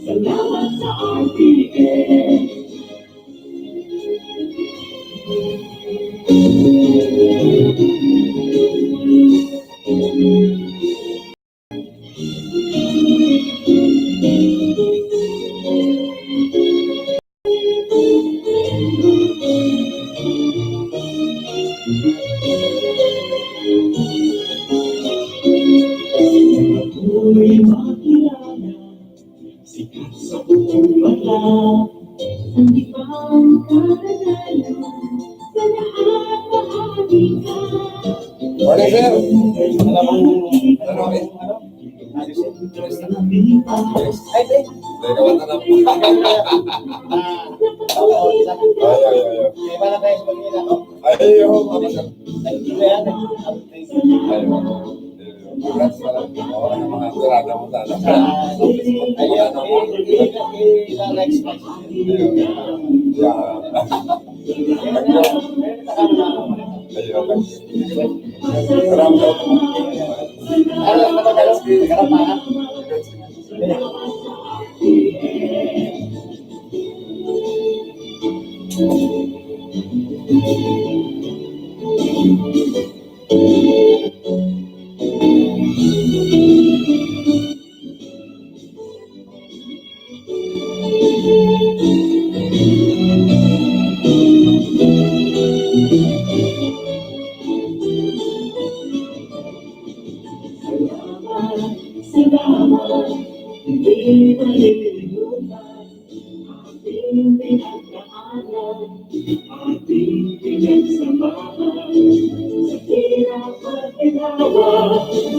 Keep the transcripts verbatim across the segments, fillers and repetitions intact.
Salamat sa R T N. Sikat sa buong bansa, ang ibang karangalan, sa lahat bahagi ka. Morning, sir. Ano, eh? Ay, eh. Teka, mata na po. Ay, ay, ay, ay. Ay, oo, mga sir. Ay, oo. Congrats na lang. Oo, ang mga kurada mo sana. Ayun, eh, eh, eh, eh, next, next. Ayun. Yeah. Ayun. Salamat. Ayun, salamat. Salamat, salamat, hindi malilimutan. Ating pinagdaanan, ating pinagsamahan, sa hirap at ginawa,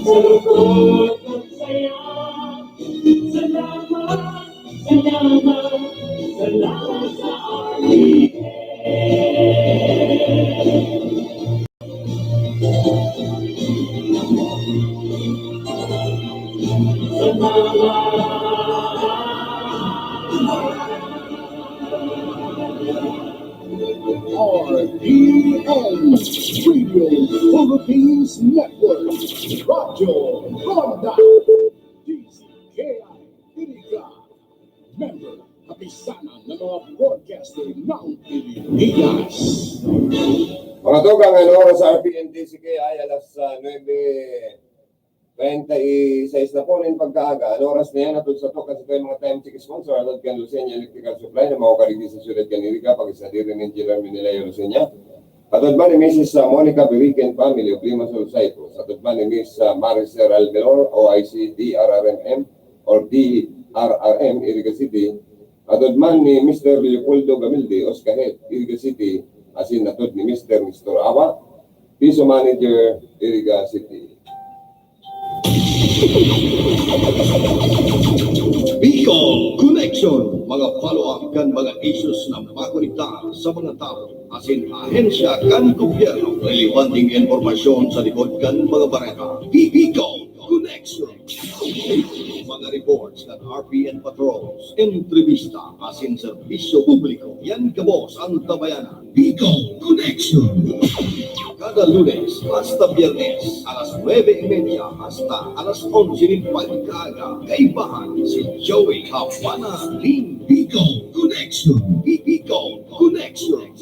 sa lungkot at saya. Salamat, salamat, salamat sa atin. R P N Radio Philippines Network, Radyo Ronda, D Z K I Iriga, member, kapisanan ng mga broadcaster ng Pilipinas. Mga tugang, ang oras sa R P N D C K ay alas, ah, nuebe treinta y seis na po nin pagkaaga. Ang oras na yan, atod sa to, kasi ito yung mga time check sponsor, atod kan Lucena Electrical Supply, na makakarigi sa siyudad kan Iriga, pag-isadiri ni Engineer Menelayo Lucena. Atod man ni Missus Monica Biriken family of Lima Sur, Cyprus. Atod man ni Miss, ah, Maricel Almelor, O I C, D R R M M, or D R R M, Iriga City. Atod man ni Mister Leopoldo Gamilde, Oscahet, Iriga City, asin atod ni Mister Nestor Awa, Piso Manager, Iriga City. Bicol Connection, mga follow-up kan mga issues na makonektar sa mga tawo asin ahensya kan gobyerno, relevanteng impormasyon sa likod kan mga bareta. Bi-, Bicol Connection. Mga reports kan R P N Patrols, entrevista asin serbisyo publiko. Yan gabos an tabayanan. Bicol Connection. Kada Lunes hasta Biyernes, alas nuebe y media hasta alas onse nin pagkaaga. Kaibahan si Joey Habana Lim. Bicol Connection. Bi-, Bicol Connection.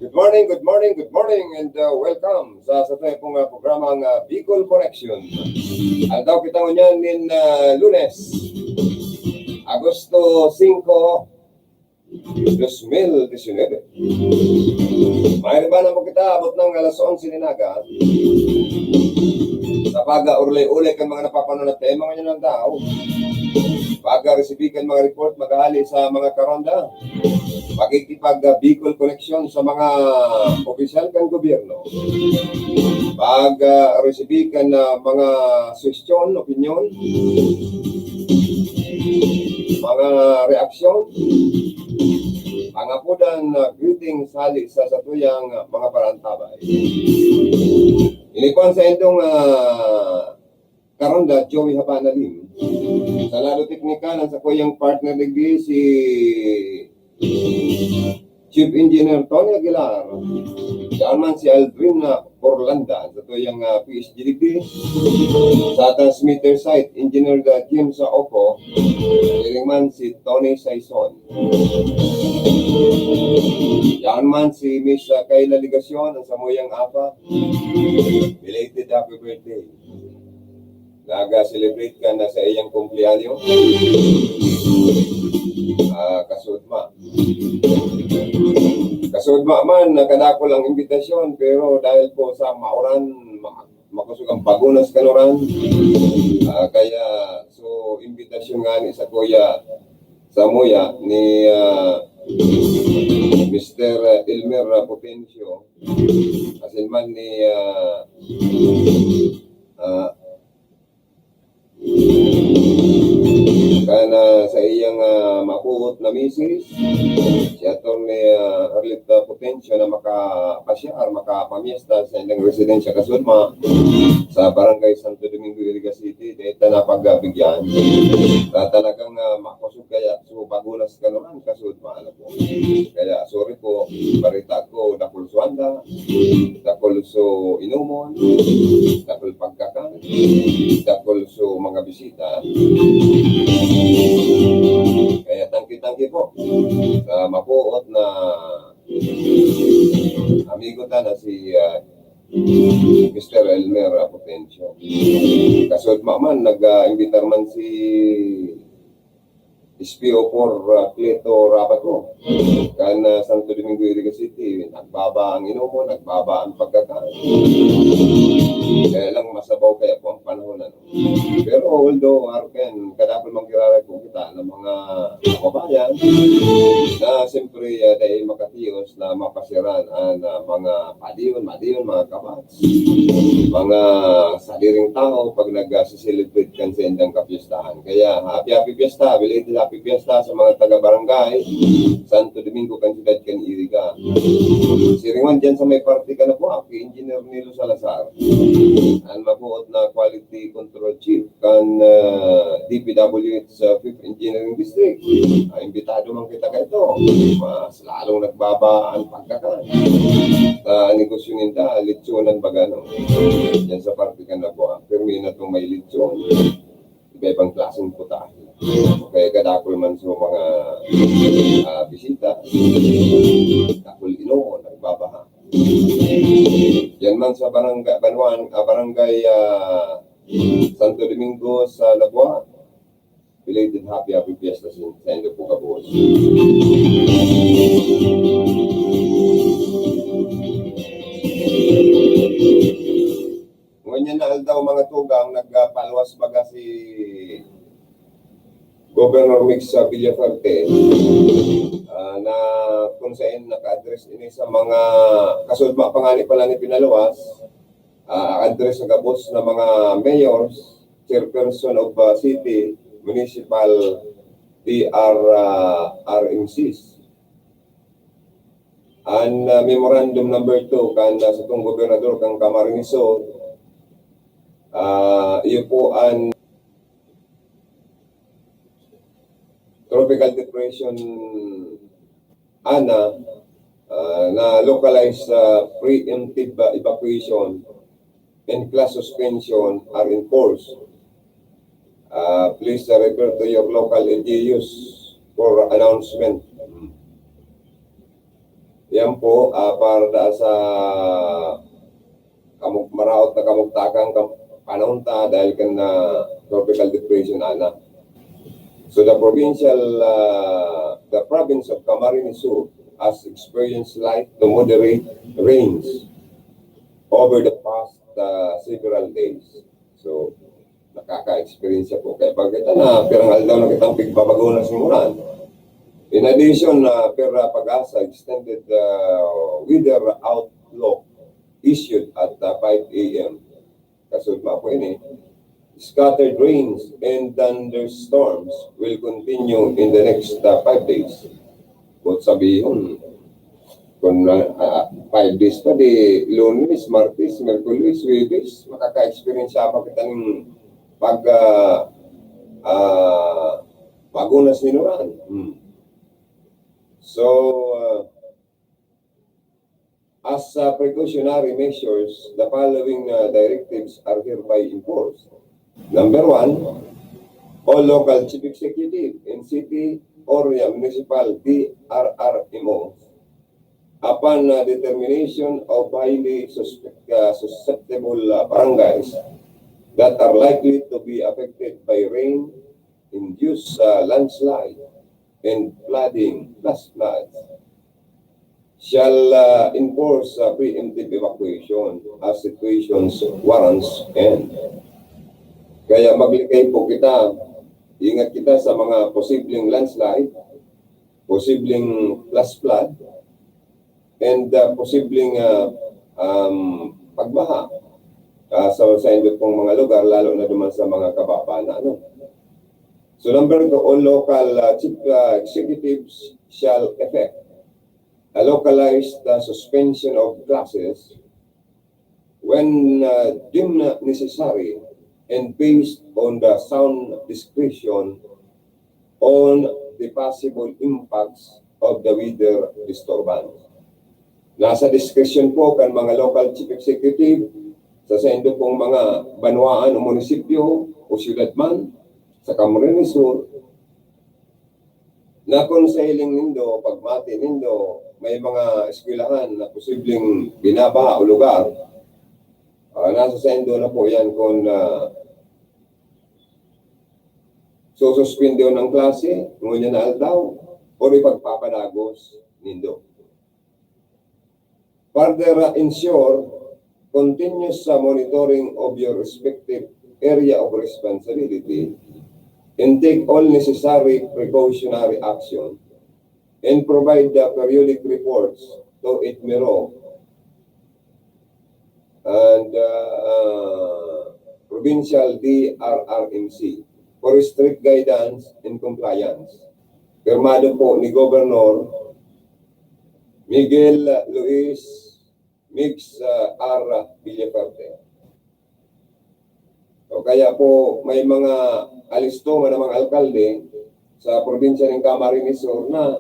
Good morning, good morning, good morning, and, uh, welcome sa, sa tayo pong, uh, programang, uh, Bicol Connection. Aldaw kita ngunyan nin, uh, Lunes, Agosto singko, dos mil disinebe. May iba na po kita, abot ng alas onse nin aga. Sa pag-ulay-ulay kan mga napapanunat tayo, mga nyo ng tao. Pag-resibi kan mga report, maghahali sa mga karonda. Pakikipag, ah, Bicol Connection sa mga opisyal kan gobyerno. Pag, ah, resibi kan, ah, mga suhestyon, opinyon, mga reaksyon, mga pudan, ah, greetings hali sa satuyang, ah, mga parantabay. Ini po ang sa indong, ah, karonda, Joey Habana Lim. Sa lado teknikal, ang sakuyang partner digdi, si Chief Engineer Tony Aguilar. Yan man si Aldrin, ah, Borlanda, sa tuyang, ah, P S G degree. Sa transmitter site, Engineer, ah, James, ah, Oco. Siring man si Tony Saison. Yan man si Miss, ah, Kayla Legacion, ang samuyang apa. Belated happy birthday. Naga-celebrate ka na sa iyang kumpleanyo. Ah, kasudma. Kasudma man, nakadakol ang imbitasyon, pero dahil po sa mauran, ma-, makusog ang pagunas kanuran. Ah, kaya, so, imbitasyon nga ni sa kuya, sa muya ni, ah, Mister Elmer Potencio, asin man ni, ah, ah, kan, ah, sa iyang, ah, mabuot na misis, si Attorney, ah, Arlette Potencio na makapasyar, makapamiesta sa ilang residensya kasudma sa Barangay Santo Domingo, Iriga City, dahil ta napagbigyan. Na talagang, ah, makusog kaya, so, bago na sa kanuran, kasudma, ano po. Kaya, sorry po, barita ko, dakul so handa, dakul so inomon, dakul pagkakan, dakul so mga bisita. Kaya tangki-tangki po sa mabuot na amigo ta na si, ah, Mister Elmer Potencio. Kasudma man, nag-imbitar man si S P O four, ah, Cleto Rabato. Kan, ah, Santo Domingo, Iriga City, nagbaba ang inomon, nagbaba ang pagkakan. Kaya lang masabaw kaya po ang panahon, ano. Pero although, arog kayan, kadakul man giraray po kita ng mga kababayan na siyempre, ah, dahil makatiyos na mapasiran ang, ah, mga padiyon, madiyon, mga kabat, mga sadiring tao pag nag-celebrate kan sa indang kapistahan. Kaya, happy, happy fiesta, belated happy fiesta sa mga taga-barangay Santo Domingo, kan siyudad kan Iriga. Siring man dyan sa may parte kan Labuac, Engineer Nilo Salazar, ang mabuot na quality control chief kan, ah, D P W H sa Fifth Engineering District. Ah, imbitado man kita kaito. Mas lalong nagbaba ang pagkakan. Ah, negosyo ninda, lechonan baga, no? Yan sa parte kan Labuac. Pirmi na itong may lechon. Iba-ibang klaseng putahe. Kaya kadakul man sa mga, ah, bisita. Dakul inomon, nagbabaha. Yan man sa barangay, Banwan, ah, barangay, ah, Santo Domingo sa Labuac. Belated happy, happy fiesta sa, sa inyo po, kabuos. Ngunyan na aldaw, mga tugang, nagpaluwas baga si Governor Mix sa Villafuerte, ah, na kung saan naka-address ini sa mga kasudma pa nga ni pala ni pinaluwas, ah, address sa gabos na mga mayors, chairperson of, ah, city, municipal, D R, ah, R M Cs. An, ah, memorandum number two kan, ah, satong gobernador kan Camarines Sur, ah, iyo po an Tropical Depression Ana, ah, na localized, ah, preemptive, ah, evacuation and class suspension are in force. Ah, please, ah, refer to your local L G Us for announcement. Yan po, ah, para da sa kamug-, maraot na kamugtakan kan panahon ta dahil kan, ah, tropical depression, ana. So the provincial, ah, the province of Camarines Sur has experienced light to moderate rains over the past, ah, several days. So, nakaka-experience po. Kaya pag kita na, pirang aldaw na kitang pigbabago na simulan. In addition, na Pera Pag-asa extended, ah, weather outlook issued at, ah, five A M. Kasudma po ini, scattered rains and thunderstorms will continue in the next, ah, five days. Kung sabihon, kung, ah, ah, five days pa, di Lunes, Martes, Miyerkules, Huwebes, makaka-experience pa kita ng pag, ah, ah, pagunas ni Noran. Hmm. So, ah, uh, precautionary measures, the following uh, directives are hereby enforced. Number one, all local chief executive in city or uh, municipal D R R M O, upon uh, determination of highly suspect, uh, susceptible uh, barangays that are likely to be affected by rain-induced uh, landslide and flooding, flash floods, shall uh, enforce uh, preemptive evacuation as situations warrants and. Kaya maglikay po kita, ingat kita sa mga posibleng landslide, posibleng flash flood, and uh, posibleng uh, um, pagbaha uh, sa, sa indo pong mga lugar, lalo na duman sa mga kababa na ano. So number two, all local uh, chief uh, executives shall effect a localized uh, suspension of classes when uh, deemed necessary and based on the sound discretion on the possible impacts of the weather disturbance. Nasa diskresyon po kan mga local chief executive sa saindo pong mga banwaan o munisipyo o siyudad man sa Camarines Sur na kung sa hiling nindo, pagmati nindo, may mga eskwelahan na posibleng binabaha o lugar, ah, nasa saindo na po yan kung ah, sususpindon ang klase, ngunyan na aldaw, o ipagpapadagos nindo. Further, uh, ensure continuous uh, monitoring of your respective area of responsibility and take all necessary precautionary action and provide the periodic reports to ITMERO and uh, uh, Provincial D R R M C for strict guidance and compliance. Pirmado po ni Governor Miguel Luis Migs uh, R. Villafuerte. O kaya po may mga alisto man ang mga alkalde sa probinsya ng Camarines Sur na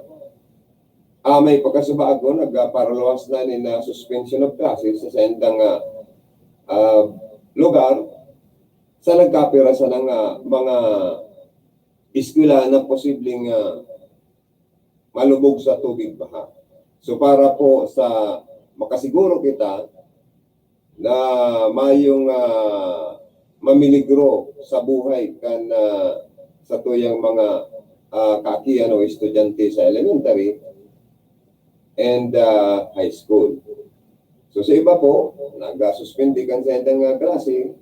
ah, may pagkasubago, nagparaluwas na nin ah, suspension of classes sa saindang ah, ah, lugar sa nagkapira sa nga mga eskwela na posibleng ah, malubog sa tubig baha. So para po sa makasiguro kita na mayong ah, mamiligro sa buhay kan ah, sa tuyang mga ah, kaakian o estudyante sa elementary and ah, high school. So sa iba po, nagasuspindi kan sa indang ah, klase,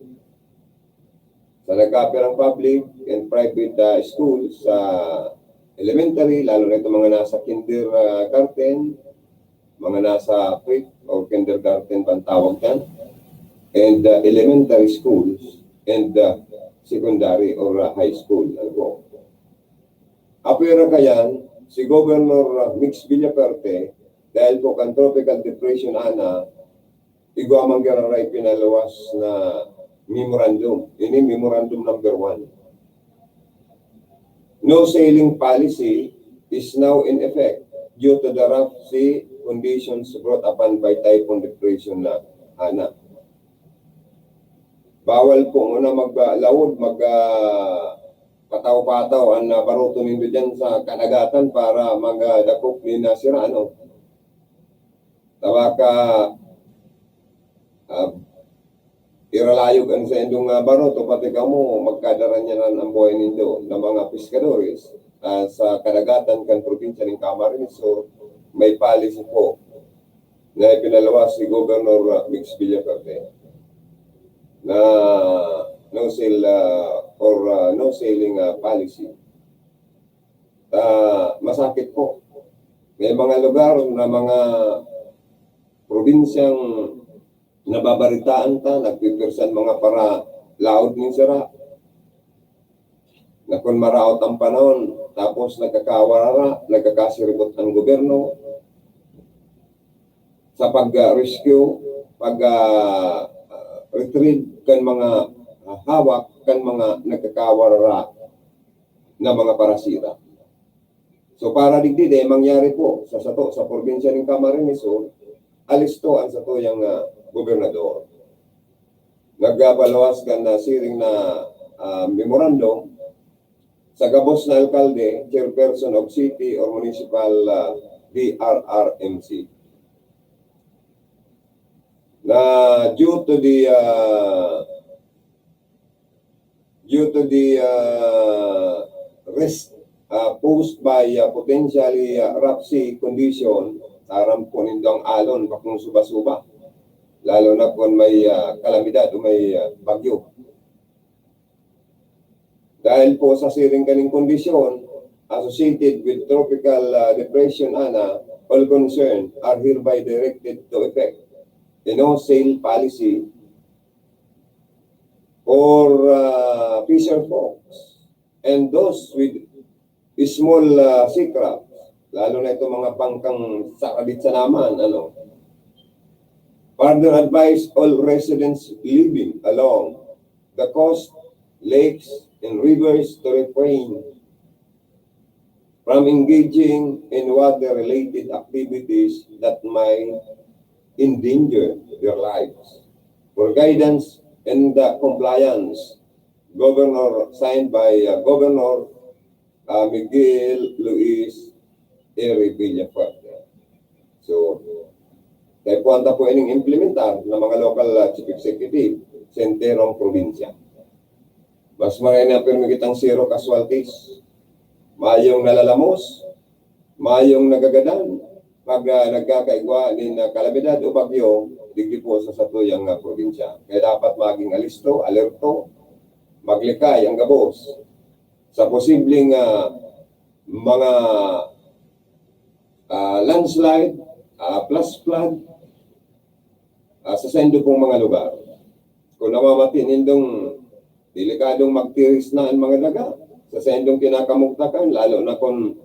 sa nagkapirang public and private ah, school sa elementary, lalo na itong mga nasa kindergarten, mga nasa pre or kindergarten bang tawag dyan, and uh, elementary schools, and uh, secondary or uh, high school. Ano po? Apwera kayan, si Governor uh, Mix Villaperte, dahil po kan Tropical Depression ana, igwa man giraray pinaluwas na memorandum. Ini memorandum number one. No sailing policy is now in effect due to the rough sea conditions brought upon by Typhoon Depression na ana. Bawal po muna maglaod, mag uh, pataw-pataw ang uh, baruto nindo dyan sa kadagatan para magdakop uh, ni na sira, ano? Tabaka uh, iralayog an saindong uh, baroto, pati kamo magkadaranyanan ang buhay nindo na mga pescadores uh, sa kadagatan kan probinsya ng Camarines Sur. May policy po na ipinaluwas si Governor uh, Mix Villaferte na no sale uh, or uh, no selling uh, policy. Uh, masakit po. May mga lugar na mga probinsyang nababaritaan ta, nagpipirsan mga para laod nin sira. Na kun maraot ang panahon, tapos nagkakawarara, nagkakasiribot ang gobyerno sa pag-rescue, pag-retrieve kan mga hawak kan mga nagkakawarara na mga parasira. So para digdi, dai mangyari po sa sato sa probinsya nin Camarines Sur, alisto an satuyang, ah, gobernador. Nagpaluwas kan, ah, siring na, ah, memorandum sa gabos na alkalde, chairperson of city or municipal, ah, D R R M C, na due to the, ah, due to the, ah, risk, ah, posed by, ah, potentially, ah, rough sea condition, aram po nindong alon, bakong suba-suba, lalo na kung may, ah, kalamidad o may, ah, bagyo. Dahil po sa siring kaning kondisyon, associated with Tropical, ah, Depression Ana, all concerned are hereby directed to effect a no-sail policy or, ah, fisher folks and those with small, ah, sea craft, lalo na itong mga bangkang sarabit sa naman, ano. Further advise all residents living along the coast, lakes, and rivers to refrain from engaging in water-related activities that might endanger their lives. For guidance and the compliance, Governor, signed by, uh, Governor, uh, Miguel Luis Eri Villafuerte. So, kaya po ang tapo ining implementar ng mga local, uh, chief executive sa enterong probinsya. Mas maray na pirmi kitang zero casualties, mayong nalalamos, mayong nagagadan, pag, ah, nagkakaigwa nin, ah, kalamidad o bagyo, digdi po sa satuyang, ah, probinsya. Kaya dapat maging alisto, alerto, maglikay ang gabos sa posibleng, ah, mga, ah, landslide, ah, flash flood, ah, sa saindo pong mga lugar. Kung namamati nindong delikadong magtiris na ang mga daga sa saindong kinakamugtakan, lalo na kung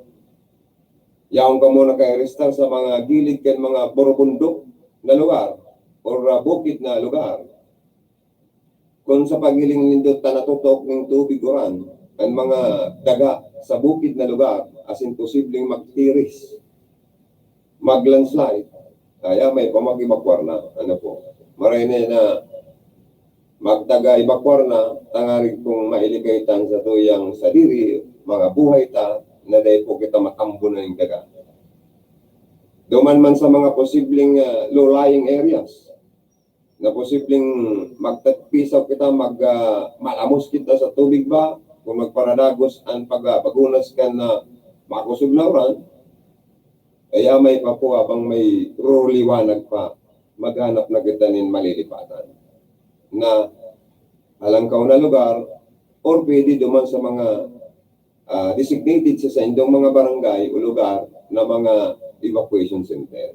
yaon kamo nakairistar sa mga gilid kan mga burubundok na lugar or, ah, bukid na lugar. Kung sa paghiling nindo ta natutok ning tubig uran, ang mga daga sa bukid na lugar, asin posibleng magtiris, mag-landslide, kaya may pamag-evacuar na. Ano po? Maray na yan na magtaga-evacuar na, tangarig kung mailigay tan sa tuyang sadiri, mga buhay ta, na dai po kita matambo na ning daga. Duman man sa mga posibleng, ah, low-lying areas, na posibleng magtagpisaw kita, mag, ah, malamos kita sa tubig ba, kung magparadagos an pag, ah, paghunas kan, ah, makosog na uran, kaya may pa po, habang may ruliwanag pa, maghanap na kita nin malilipatan na halangkaw na lugar or pwede duman sa mga, ah, designated sa saindong mga barangay o lugar na mga evacuation center.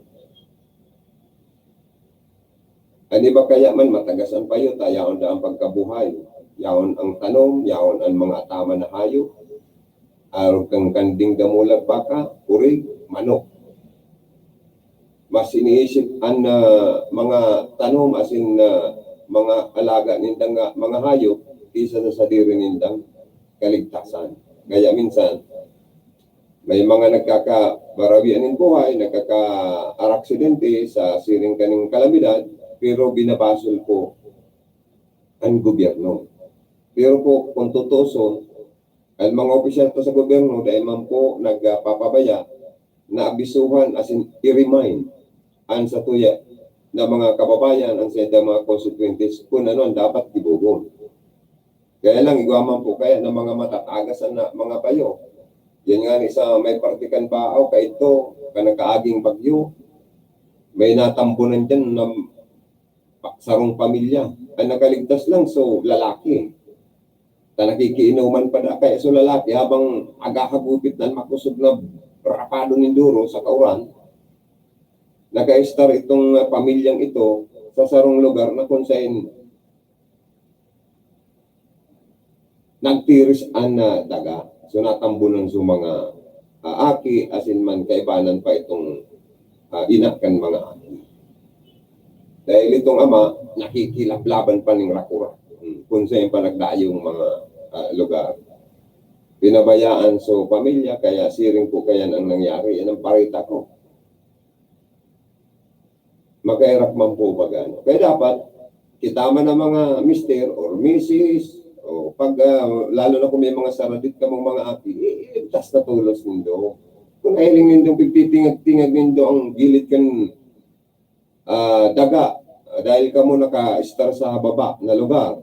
An iba kaya man, matagas an payo ta, yaon daa an pagkabuhay, yaon ang tanom, yaon an mga ataman na hayop, arog kan kanding, damulag, baka, kurig, manok. Mas iniisip an, ah, mga tanom asin, ah, mga alaga nindang, ah, mga hayop kaysa sa sadiri nindang kaligtasan. Kaya minsan, may mga nagkakabarawian nin buhay, nagkakaaksidente sa siring kaning kalamidad, pero binabasol po an gobyerno. Pero po, kung tutuson, an mga opisyal ta sa gobyerno dai man po nagpapabaya na abisuhan asin i-remind an satuya na mga kababayan an saindang mga consequences kun ano an dapat gibohon. Kaya lang, igwa man po kaya na mga matatagas an, ah, mga payo. Yan nga ni sa may parte kan Baao, kaidto, kan nakaaging bagyo, may natambunan diyan na pa-, sarong pamilya. Ang nakaligtas lang, so, lalaki. Ta nakikiinuman pa da, kaya so lalaki, habang naghahagupit na an makosog na rapado nin duro sa kauran, naka-estar itong, ah, pamilyang ito sa sarong lugar na kung saen nagtiris an, ah, daga. So, natambunan so mga, ah, aki, asin man kaibanan pa itong, ah, ina kan mga aki. Dahil itong ama, nakikilablaban pa ning rakura. Hmm, kung saan pa nagdayong mga, ah, lugar. Pinabayaan so pamilya, kaya siring po kayan ang nangyari. Yan ang parita ko. Makaherak man po baga, no? Kaya dapat, kita man ang mga mister or misis, o pag, ah, lalo na kung may mga saradit kamong mga aki, i-, iligtas na tolos nindo. Kung nahiling nindo, pigtitingag-tingag nindo ang gilid kan, ah, daga, ah, dahil kamo naka-estar sa baba na lugar.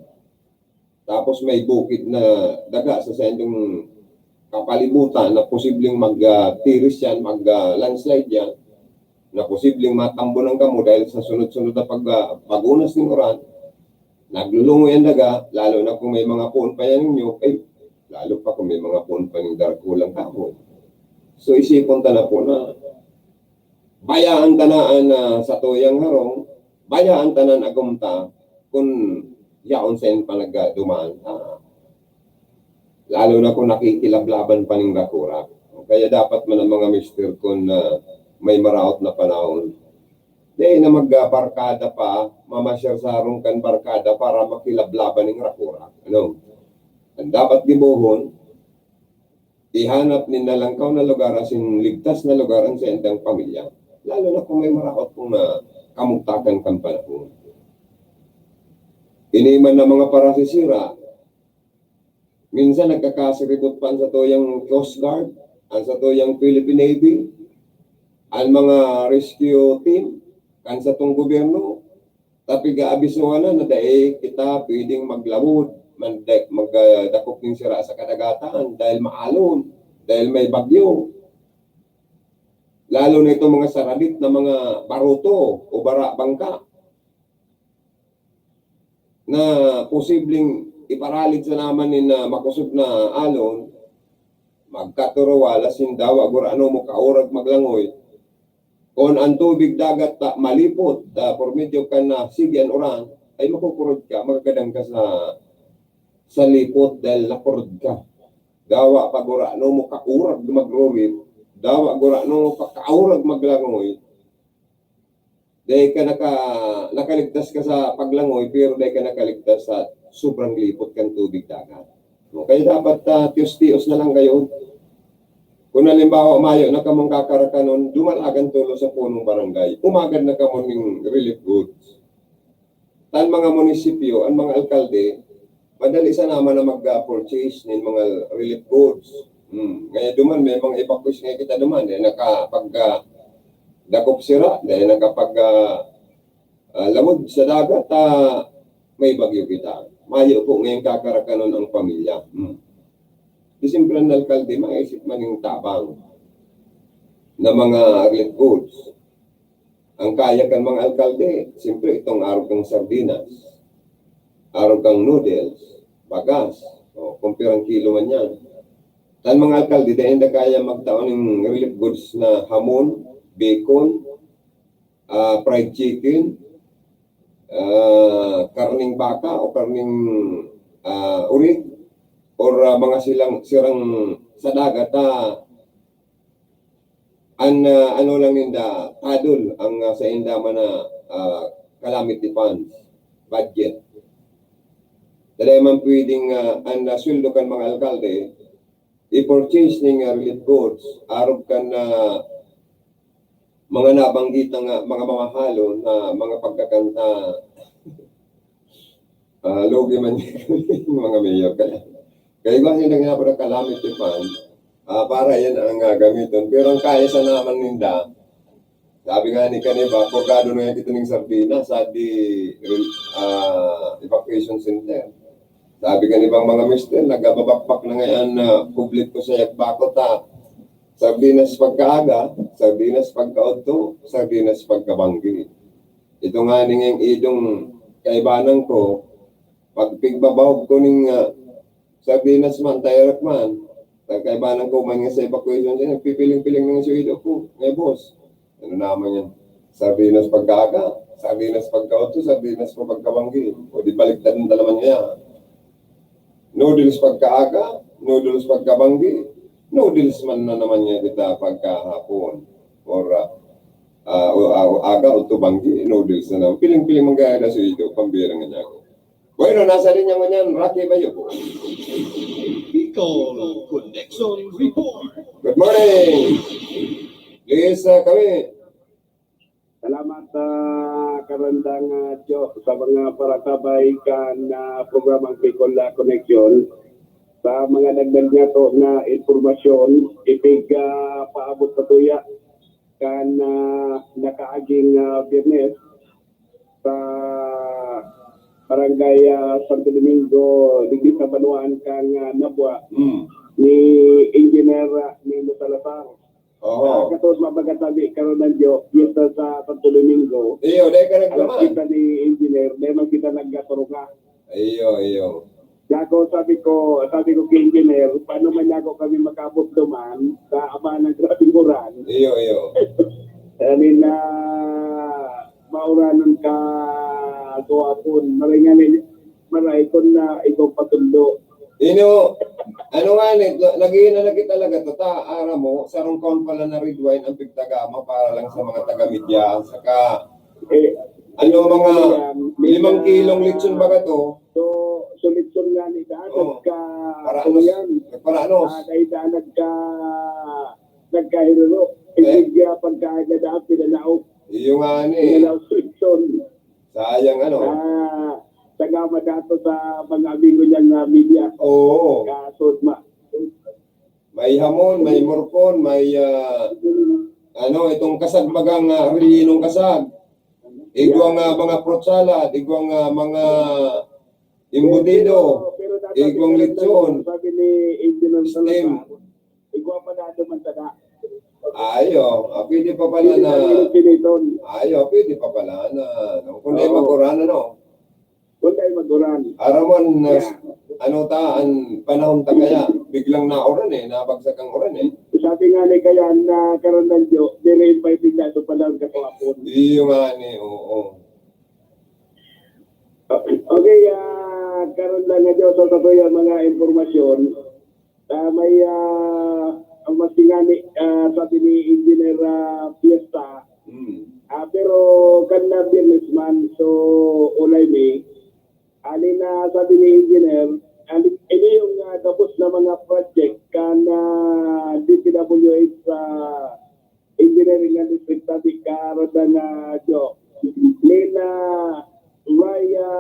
Tapos may bukid na daga sa saindong kapalibutan na posibleng mag, ah, tiris yan, mag, ah, landslide yan, na posibleng matambunan kamo dahil sa sunod-sunod na pag, ah, pag-unas nin uran, naglulungoy an daga, lalo na kung may mga poon pa yan ninyo, ay, lalo pa kung may mga poon pa nin darakulang kahoy. So, isipon ta na po na bayaan ta na an, ah, satuyang harong, bayaan ta na an agom ta, kun yaon sa in panagduman, ah, lalo na kung nakikilablaban pa ning rakurak. Kaya dapat man ang mga mister kun, ah, may maraot na panahon, dai na magbarkada pa, mamasyar sa harong kan barkada para makilablaban ning rakurak. Ano? Ang dapat gibohon, ihanap nin nalangkaw na lugar asin ligtas na lugar an saindang pamilya, lalo na kung may maraot pong, ah, kamugtakan kan panahon. Ini man na mga parasisira, minsan nagkakasiribot pa an satuyang Coast Guard, an satuyang Philippine Navy, an mga rescue team kan satong gobyerno, ta pig-aabisohan na na dai kita pwedeng maglawod, mag-, mag-, ah, dakop nin sira sa kadagatan dahil maalon, dahil may bagyo. Lalo na itong mga saradit na mga baruto o bara-, bangka na posibleng iparalig sa naman nin, ah, makosog na alon, magkaturuwal asin dawa gurano mo kaurag maglangoy. Kun an tubig dagat ta malipot, ah, por medyo kan, ah, sige an uran, ay makukurod ka, magagadan ka sa, sa lipot dahil nakurod ka. Dawa pa gurano mo kaurag magrurip, dawa gurano mo pa kaurag maglangoy. Dai ka naka-, nakaligtas ka sa paglangoy, pero dai ka nakaligtas sa sobrang lipot kan tubig dagat. No, kaya dapat, ah, tiyos-tiyos na lang kayo. Kung halimbawa, mayo na kamong kakarakanon, dumalagan tolos sa punong barangay. Umagad na kamo ning relief goods. Tan mga munisipyo, an mga alkalde, madali sana man na mag-purchase nin mga relief goods. Hmm. Ngayon duman, may mga evacuees nga kita duman, eh, nakapag, ah, dakop sira, dahil nakapag, ah, ah, lawod sa dagat, ah, may bagyo kita. Mayo po ngayon kakarakanon ang pamilya. Hmm. Di siyempre ang alkalde, maisip man yung tabang na mga relief goods. Ang kaya kan mga alkalde, siyempre itong arog kang sardinas, arog kang noodles, bagas, o kung pirang kilo man yan. Tan mga alkalde, dai nda kaya magtao ning relief goods na hamon, bacon, ah, fried chicken, ah, karning baka o karning, ah, urig, or, ah, mga silang, sirang sa dagat, ah, an, ah, ano lang ninda, tadol ang, ah, sainda man na, ah, calamity funds, budget. Dai man pwedeng, ah, an, ah, sweldo kan mga alkalde, i-purchase ning, ah, relief goods, arog kan, ah, mga nabanggit nga mga mamahalon na mga pagkakanta. Ah, lugi man yung mga mayor. Kaya, kaya iba sila nga para calamity fund, ah, para yan ang gagamiton. Pero ang kaya sa naman ninda, sabi nga ni kaniba, purgado na yan kita ning sardinas sa di, ah, evacuation center. Sabi kan ibang mga mister, nagababakbak na ngayon na publiko sa yagbakot, ha. Sardinas pagkaaga, sardinas pagkaodto, sardinas pagkabanggi. Ito nga ning idong kaibanan ko, pag pigbabahog ko ning, ah, sardinas man, tayrak man, ang kaibanan ko man nga sa evacuation, yan, pipiling-piling ng suido ko. Ngay, boss, ano naman yan? Sardinas pagkaaga, sardinas pagkaodto, sardinas pa pagkabanggi. O di baliktad na naman niya. Noodles pagkaaga, noodles pagkabanggi, noodles man na naman niya kita pagkahapon. Or, ah, ah, o, ah, o aga o tubanggi, noodles na naman. Piling-piling manggaya na suido, pambira nga niya ako. Bueno, nasa linya mo niyan, Rocky Bayo. Bicol Connection Report. Good morning. Please, uh, kami. Salamat sa karandang, ah, Joe, sa mga parakabay kan, ah, programang Bicol, ah, Connection. Sa mga dagdag niya to na impormasyon, ipig, ah, paabot sa tuya kan, ah, nakaaging, ah, Biyernes sa Barangay, ah, Santo Domingo, digdi sa banwaan kan, ah, Nabua, Mm. ni Engineer, ah, Nino Salazar. Oho. Ah, katong mabaga sabi, karon ang Diyo, piyesta sa Santo Domingo. Iyo, dai ka Alas nagkaman. kita ni Engineer, dai man kita nagkaturuga. Iyo, iyo. Kaya ako, sabi ko, sabi ko kay Engineer, "Paano man ako kami makaabot duman sa ama ng grabing uran?" Iyo, iyo. Kanina, mauranon ka, gawapon. Maray nga ni, maray ko na ikaw patundo. Ino, ano nga ni, nag-iina na kita talaga to, ta, aram mo, sarong kaon pala na red wine ang pigtagama para lang sa mga taga-media. Saka, Eh, ano, mga yan, limang may, kilong ah, lechon ba ka to? So, so lechon nga ni daan, Oo. nagka, Para ano anos? yan? Para anos? Ah, dahil daan nagka, nagkahiruro. Eh? Hindi kaya pagkain na daan, pinanaog. Iyo nga ni. Pinanaog sa lechon. Sayang, ano? Ah, tagama dato sa mga amigo niyang, ah, media. Oo. Kasod ma. May hamon, may morcon, may, ah, ano, itong kasag bagang, ah, rellenong kasag. Igwang, ah, mga fruit salad, igwang, ah, mga embutido, Pero, pero dapat igwang ito, lechon, sabi ni Engineer steam. Salazar, igwa pa na ito man tada. Ayo, ah, pwede pa pala Pwede na, na rin piniton. ayo, pwede pa pala na, ano, kung di Oo. maguran, ano. Kung dahil maguran. Aram mo, nas-, Yeah. ano ta, ang panahon ta kaya, biglang nauran eh, nabagsak ang uran eh. Sabi nga ni kaya na karon ng Diyo, dire pa yung pigdato pa lang sa kahapon. Iyo nga ni, oo. Okay, ah, karon lang nga Diyo, sa totoo yung mga impormasyon, ah, may, ah, ang mas tingani, ah, sabi ni Engineer, ah, Fiesta, Mm. ah, pero kan na Biyernes man, so, ulay ni, Hali na sabi ni Engineer, hali, ini yung, ah, gabos na mga project kan, ah, D P W H sa Engineering and District Traffic, ah, Rodan, ah, Jo. Nina Raya,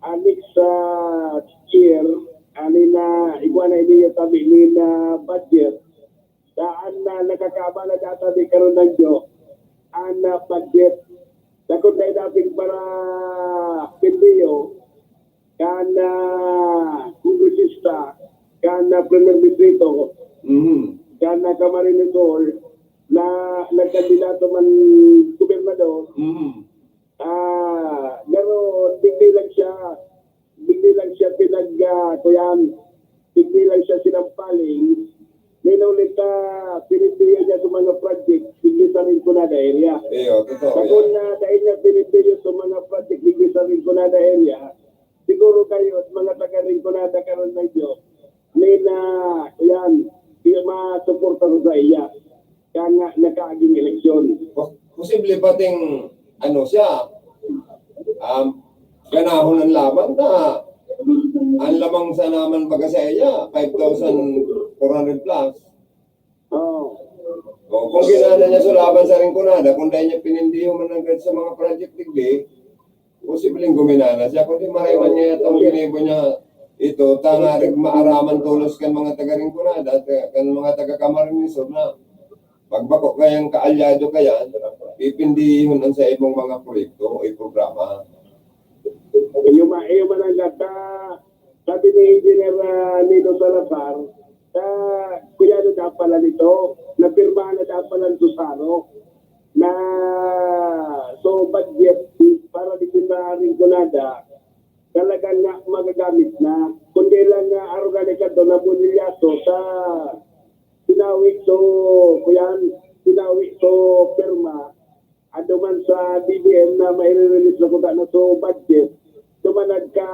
ah, next, ah, year, hali na, igwa na ini yung sabi, nina budget. Daan na nakakaabala data di karon ng Diyo, an, ah, budget. Dakot na idapig para P N P O, kan, ah, kongresista, kan, ah, Primer Distrito, Mhm. kan, ah, Camarines Sur, na nagkandidato man gobernador. Mhm. Ah, pero digdi lang siya, digdi lang siya pinag, ah, kuyan, digdi lang siya sinampaling, ninong nita, pinipili niya sa mga project, digdi sa Rinconada area. Iyo, totoo Sa yan. Kung na dahil niya pinipili sa mga project, digdi sa Rinconada area, siguro kayo, at mga taga Rinconada, karon na iyo, may na, yan, yung mga suporta sa iya. Kaya nga, nakaaging eleksyon. Pos-, posible pating, ano siya, um, ganahon ang laban na ang lamang sa naman baga sa iya, five thousand four hundred plus. Oo. O, kung ginana niya sa laban sa Rinconada, kung dahil niya pinindihon man agad sa mga project digdi, posibleng guminana siya, kundi maray man niya itong ginibo niya ito, tangarig maaraman tolos kan mga taga Rinconada at, eh, kan mga taga Camarines Sur na magbako kayang kaalyado kaya, pipindihon ang sa ibang mga proyekto o programa. Iyo ma-, iyo man ang gata, sabi ni Engineer, ah, Nino Salazar, sa kuyano na pala nito, napirmahan na dapat pala nito sa ano, na so budget para dito sa Rinconada, talaga nga magagamit na. Kundi lang nga aruga ni Kadto na bunilyaso sa sinawi so, kuyan, sinawi so perma, ando man sa D B M na maire-release na kuta na so budget. Duman nagka,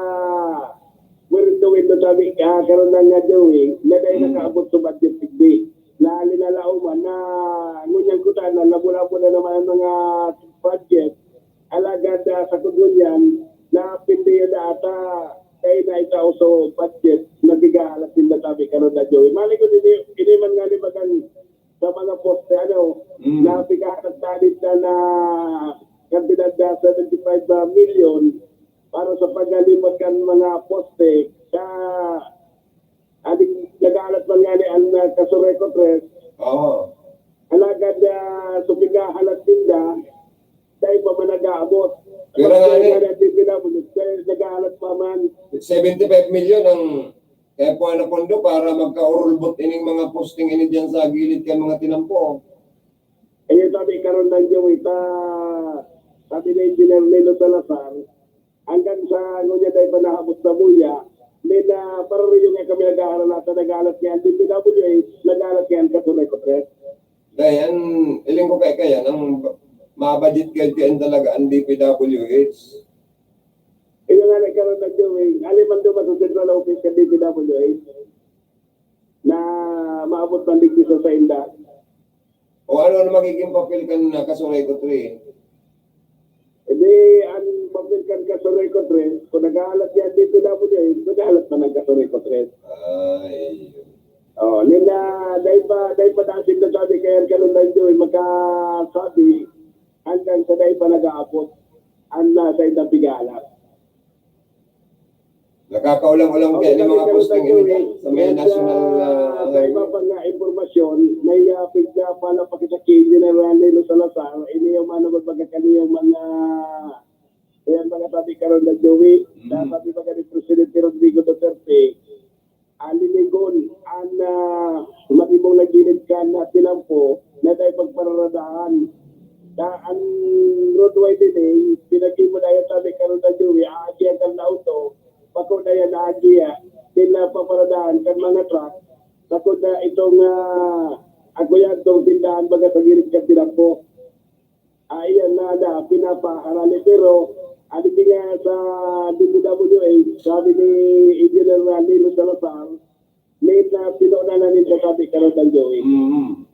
wirindo-windo sabi, ah, karon na nga drawing, na dahil Hmm. nakaabot so budget digdi. Na linalaoman na ngunyan kuta na labo-labo na naman ang mga budget. Alagad, ah, sa kung ngunyan, na pindiyo na ata, dahil na itao so budget, nabiga alas din na sabi karon na drawing. Mali ko, ini, ini man nga ni bagang sa mga poste, ano, Mm. na pigahatak na na kantidad na seventy-five million para sa paghalipat kan mga poste sa aning nag-aalat man ngani ang, ah, Casureco Tres. Oo. Alagad, ah, so pigahalat ninda, dai pa man nag-aabot. Pero Ang nga, kaya eh, nga na D P W, kaya nag-aalat pa man. Seventy-five million ang kaya po na pondo para magkaurulbot ining mga posting ini diyan sa gilid kan mga tinampo. Ayun, sabi karon lang, Joey, ta-, sabi ni Engineer Nilo Salazar, hanggang sa ngunyan ay panahabot sa buya, may na parariyong nga kami nag-aaral at nag-aalat niya ang D P W H, nag-aalat niya ang Casureco Tres. Dahil ang iling ko kay kaya nang mabudget kayo kayan talaga ang D P W H. Iyo nga nagkaroon ng Joey, aliman duman sa central office ka D P W H na maabot ng digdi sa sainda. O ano na magiging papel kan, ah, Casureco Tres? Hindi, ang papel kan Casureco Tres, kung nag-aalat yan D P W H, nag-aalat man ang Casureco Tres. Ay. Oh, nila, dahil pa, dahil pa dati na sabi kaya ang ganun lang yun, makasabi, hanggang sa dahil pa nag-aabot, ang nasa itang pigahalat. Nakakaulang-ulang Okay, kaya ng sabi mga ka posting rin, ini sa may Joey. National, ah, sa iba pa nga impormasyon, may, ah, pigka pala pakita kay General Nilo Salazar, ini yung ano, magpagkakali yung mga, ayan, mga sabi ka rin na Joey, Mm. na sabi ba ka ni Presidente Rodrigo Duterte, ah, linigon ang, ah, mahimong nagilid ka na tinampo na tayo pagpararadahan. Na ang roadway din eh, pinag-imo na yan sabi ka rin na Joey, aagihan ka na auto, bako na yan aagihan, din na paparadahan kan mga truck, bako na itong, ah, agoyan tong tindahan baga sa gilid ka tinampo. Ah, iyan na, na pinapaharani. Pero, ano nga sa D P W H, sabi ni Engineer Nilo Salazar, may na pinuna na ninda sabi karon ang Joey. Mm.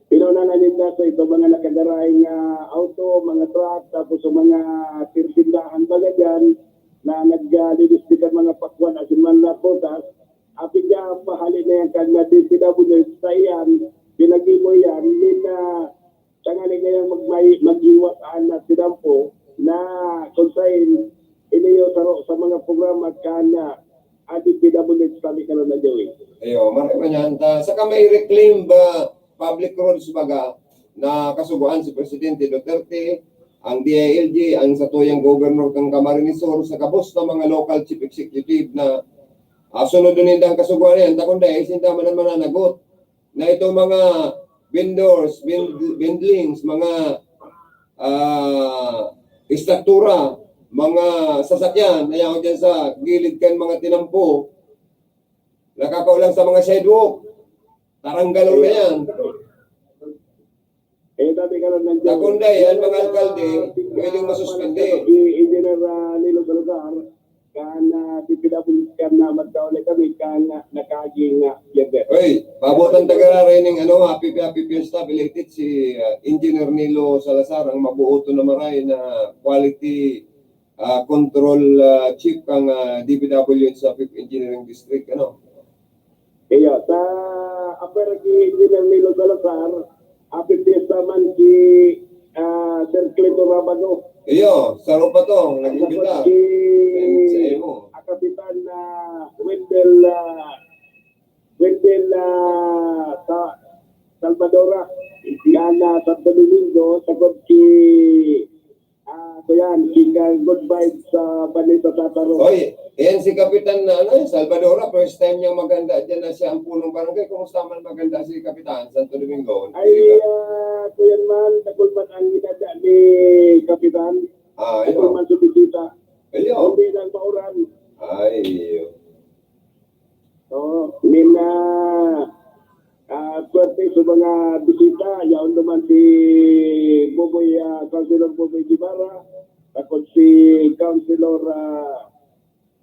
Pinuna na ninda sa ito, mga nakagarahe nga auto, mga truck, tapos sa mga tindahan baga dyan, na naglilistikan mga pakwan, asin man na prutas, apin niya, pahali na yan kan na D P W H sa iyan, pinag-imo yan, may na tanganing ngayang magmay-, mag-iwas an na tinampo na kung sain iniyo saro sa mga programa kan na D P W H kami karon na Joey. Ayo, maray man yan. Ta, saka may reclaimed, ah, public roads baga na kasugoan si Presidente Duterte, ang D I L G, ang satuyang governor kan Camarines Sur, sa gabos na mga local chief executive na, ah, sunod ninda ang kasugoan na yan, ta kundi, ay sinda man ang mananagot. Na itong mga vendors, vend-, vendlings, mga, ah, istruktura, mga sasakyan na yaon dyan sa gilid kan mga tinampo, nakakaulang sa mga sidewalk. Taranggalon na yan. Eh, sabi ka lang nandiyan. Nakunday, ang mga alkalde, pwedeng masuspindi. Si Engineer, ah, Nilo Salazar, kan, ah, D P W H kan na magkauli kami, kan, ah, nakaaging, ah, Pierre. Oy, pabutan taga rin ng, ano, happy, happy fiesta, belated si, ah, Engineer Nilo Salazar, ang mabuoto na maray na quality, ah, control, ah, chief kang, ah, D P W H sa Fifth Engineering District, ano? Iyo, sa affair ki Engineer Nilo Salazar, happy fiesta man ki, ah, Sir Cleto Rabago. Iyo, saro pa to, nag-imbita. Tapos ki Sa imo. Kapitan, ah, Wendell, ah, Wendell, ah, sa Salvadora, yan, ah, Santo Domingo, takot ki Ah, kuyan, ika good vibes sa Balita Tataro. Oy, yan si Kapitan na, ano, eh, Salvadora, first time niyang maganda dyan na siya ang punong barangay. Kumusta man maganda si Kapitan Santo Domingo? Ay, ah, kuyan man, dagol man ang ginada ni Kapitan. Ah, Dagol ayun. Man si Bisita. Ayun. Hindi lang mauran. Ay, ayun. Oo, min, ah, ah, swerte sa mga bisita, yaon naman si Boboy, ah, Councilor Boboy Guevara, tapos si Councilor, ah,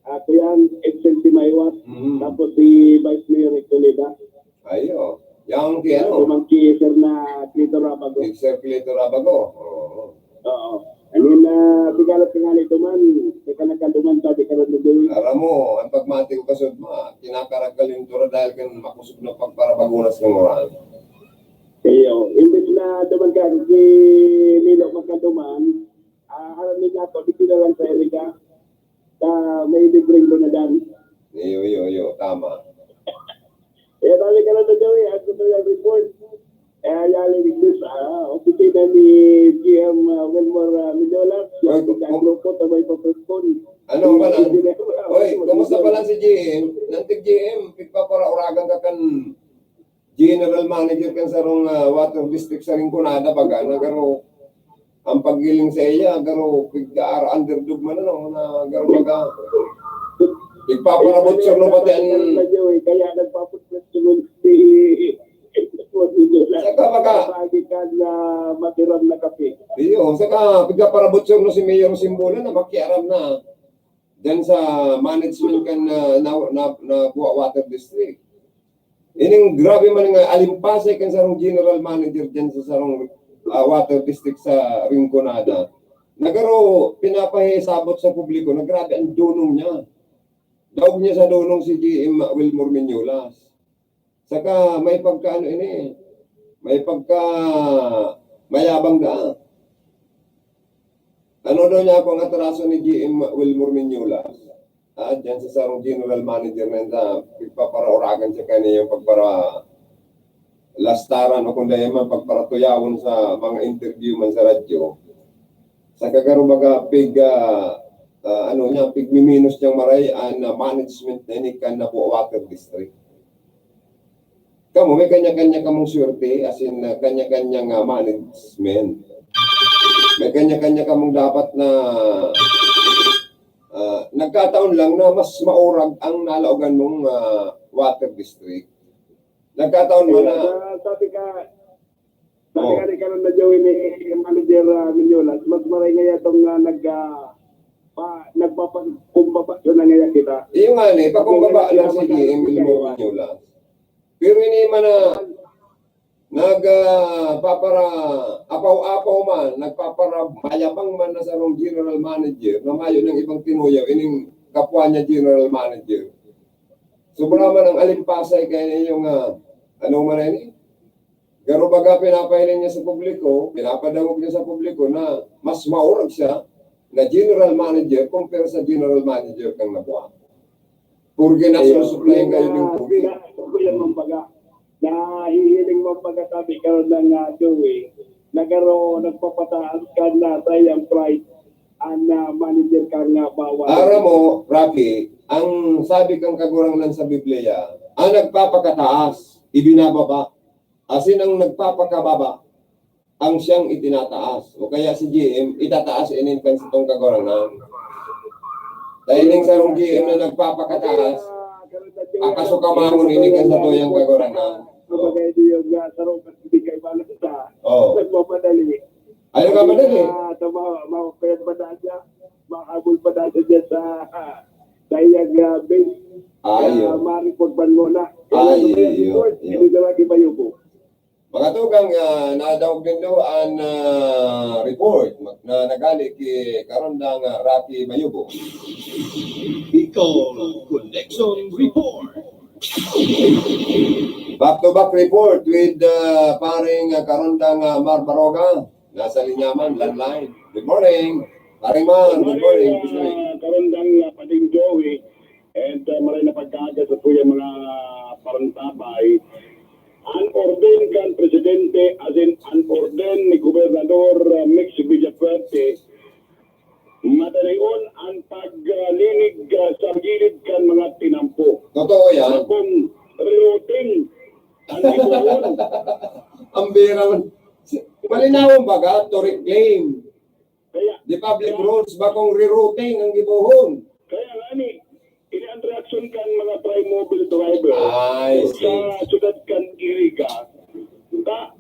ah, kuyan, Edsel Timaywat, Mm. tapos si Vice Mayor Hector Leda. Ayo. Yang kay ano? Naman si Sir na Cleto Rabago. Si Sir Cleto Rabago. Oo. Oo. Ano na, bigalat ka nga nito man, may ka nagkaduman, sabi ka rin nito. Aram mo, ang pagmati ko kasud mo, ah, kinakaragal yung tura dahil kan makusog na pagparabagunas ng oras. Iyo, imbis na duman ka si Nilo magkaduman, ah, alam nila ako, dito na lang sa Erika. Sa may libreng lunadan. Iyo, iyo, iyo. Tama. Eh, sabi ka na sa gawin, ang gusto yung report. Eh, yali ni Chris, ah, opisina ni G M uh, Wilmore uh, Mignola. Sabi ka grupo, sabay pa postpone. Ano ba lang? Oy, kumusta pala si G M? Nantig G M, pigpaparauragan ka kan general manager kan sarong uh, water district sa Rinconada baga na garo ang paggiling sa iya garo pigkaar underdog man ano na garo baga pigpaparabot sa no pati ang kaya nagpaputput sunod si saka baga Pagi ka na matiram na kape. iyo saka pigpaparabot sa no si Mayor Simbola na makiaram na diyan sa management kan na, na, na, na Buwa Water District. Ining grabe man nga alimpasay kan sarong general manager diyan sa sarong ah, water district sa Rinconada. Nagaro pinapahisabot sa publiko na grabe ang dunong niya. Daog niya sa dunong si G M Wilmore Mignolas. Saka may pagkaano ini, may pagka mayabang na. Ano daw niya ako ang atraso ni G M Wilmore Mignolas? Ah, diyan sa sarong general manager na yun, pagpaparauragan siya kanya yung pagpara lastaran o kung dahil man pagparatuyawon sa mga interview man sa radyo. Sa kagaro baga pig ah, ah, ano niya, pigmiminos niyang maray an ah, management na ini kan Nabuo Water District. Kamo, may kanya-kanya kamong swerte, as in, ah, kanya-kanyang ah, management. May kanya-kanya kamong dapat na ah, nagkataon lang na mas maurag ang nalaogan mong ah, water district. Nagkataon man na Kaya sabi ka, sabi Oh. ka ni Karon na Joey ni manager uh, Mignolas, mas maray nga yatong uh, nag, uh, pa, nagpapakumbaba so na ngaya kita. Iyo nga ni, pakumbaba lang si G M Wilmore Mignolas. Pero ini man na nag ah, papara apaw-apaw man, nagpapara mayabang man na sarong general manager na mayo ng ibang tinuyaw ining kapwa niya general manager. Sobra man ang alimpasay kaya ninyong ah, ano man na ini? Garo baga pinapahiling niya sa publiko, pinapadangog niya sa publiko na mas maurag siya na general manager compare sa general manager kang Nabuo. Porque nasusuplayan kayo ng tubig. Kuya Mambaga, nahihiling Mambaga sabi ka ng uh, Joey, nagaro, nagpapataas ka na sa iyang price ang uh, manager ka nga bawal. Aram mo, Rocky, ang sabi kang kagurangnan sa Biblia, ang nagpapakataas, ibinababa. Asin ang nagpapakababa, ang siyang itinataas. O kaya si G M, itataas inin kan satong kagurangnan. Dahil yung sarong G M na nagpapakataas, ang kasukamangon ini kan satuyang kagurangnan. Kumbaga, hindi yung uh, sarong kasi di kayo malas sa Oh. nagmamadali. Ayaw ka madali. Ah, tama, makakayag pa na siya. Makahabol pa na siya dyan sa sa iyang uh, base. Ayaw. Kaya maaaring pagbango na. Ay, Kaya iyo, report, iyo. Hindi na lagi mayubo. Mga tugang, ah, nadaog nindo an ah, report na nagali ki Karondang ah, Rocky Mayubo. Bicol Connection Report. Back to back report with uh, paring uh, Karondang uh, Mar Baroga. Nasa linya man, landline. Good morning. Paring Mar, good morning. Good morning. Ah, Karondang uh, Pading Joey and uh, maray na pagkaaga sa kuya mga parantabay. An orden kan presidente, as in, an orden ni Gobernador uh, Mix Villafuerte, madalion an paglinig uh, sa gilid kan mga tinampo. Totoo yan. Bakong rerouting ang gibohon. Ang bira man. Malinawon baga to reclaim Kaya, the public roads, bakong rerouting ang gibohon. Kaya nga ni, ini ang reaksyon kan mga trimobile driver Ay, sa syudad kan Iriga. Ta,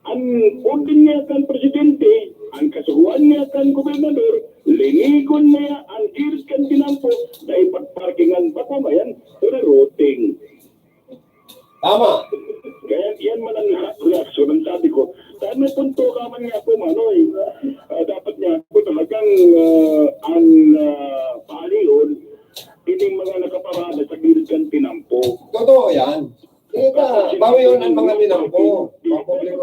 ang orden niya kan presidente, ang kasugoan niya kan gobernador, linigon niya ang gilid kan tinampo na ipagparkingan bako mayan, rerouting. Tama. Kaya yan man ang reaksyon, ang sabi ko. Dahil may punto ka man nga ako, Manoy. Ah, dapat nga ako talagang ah, ang ah, palion, ining mga nakaparada sa gilid kan tinampo. Totoo yan. Kita, bawi yun ang mga tinampo. Mga public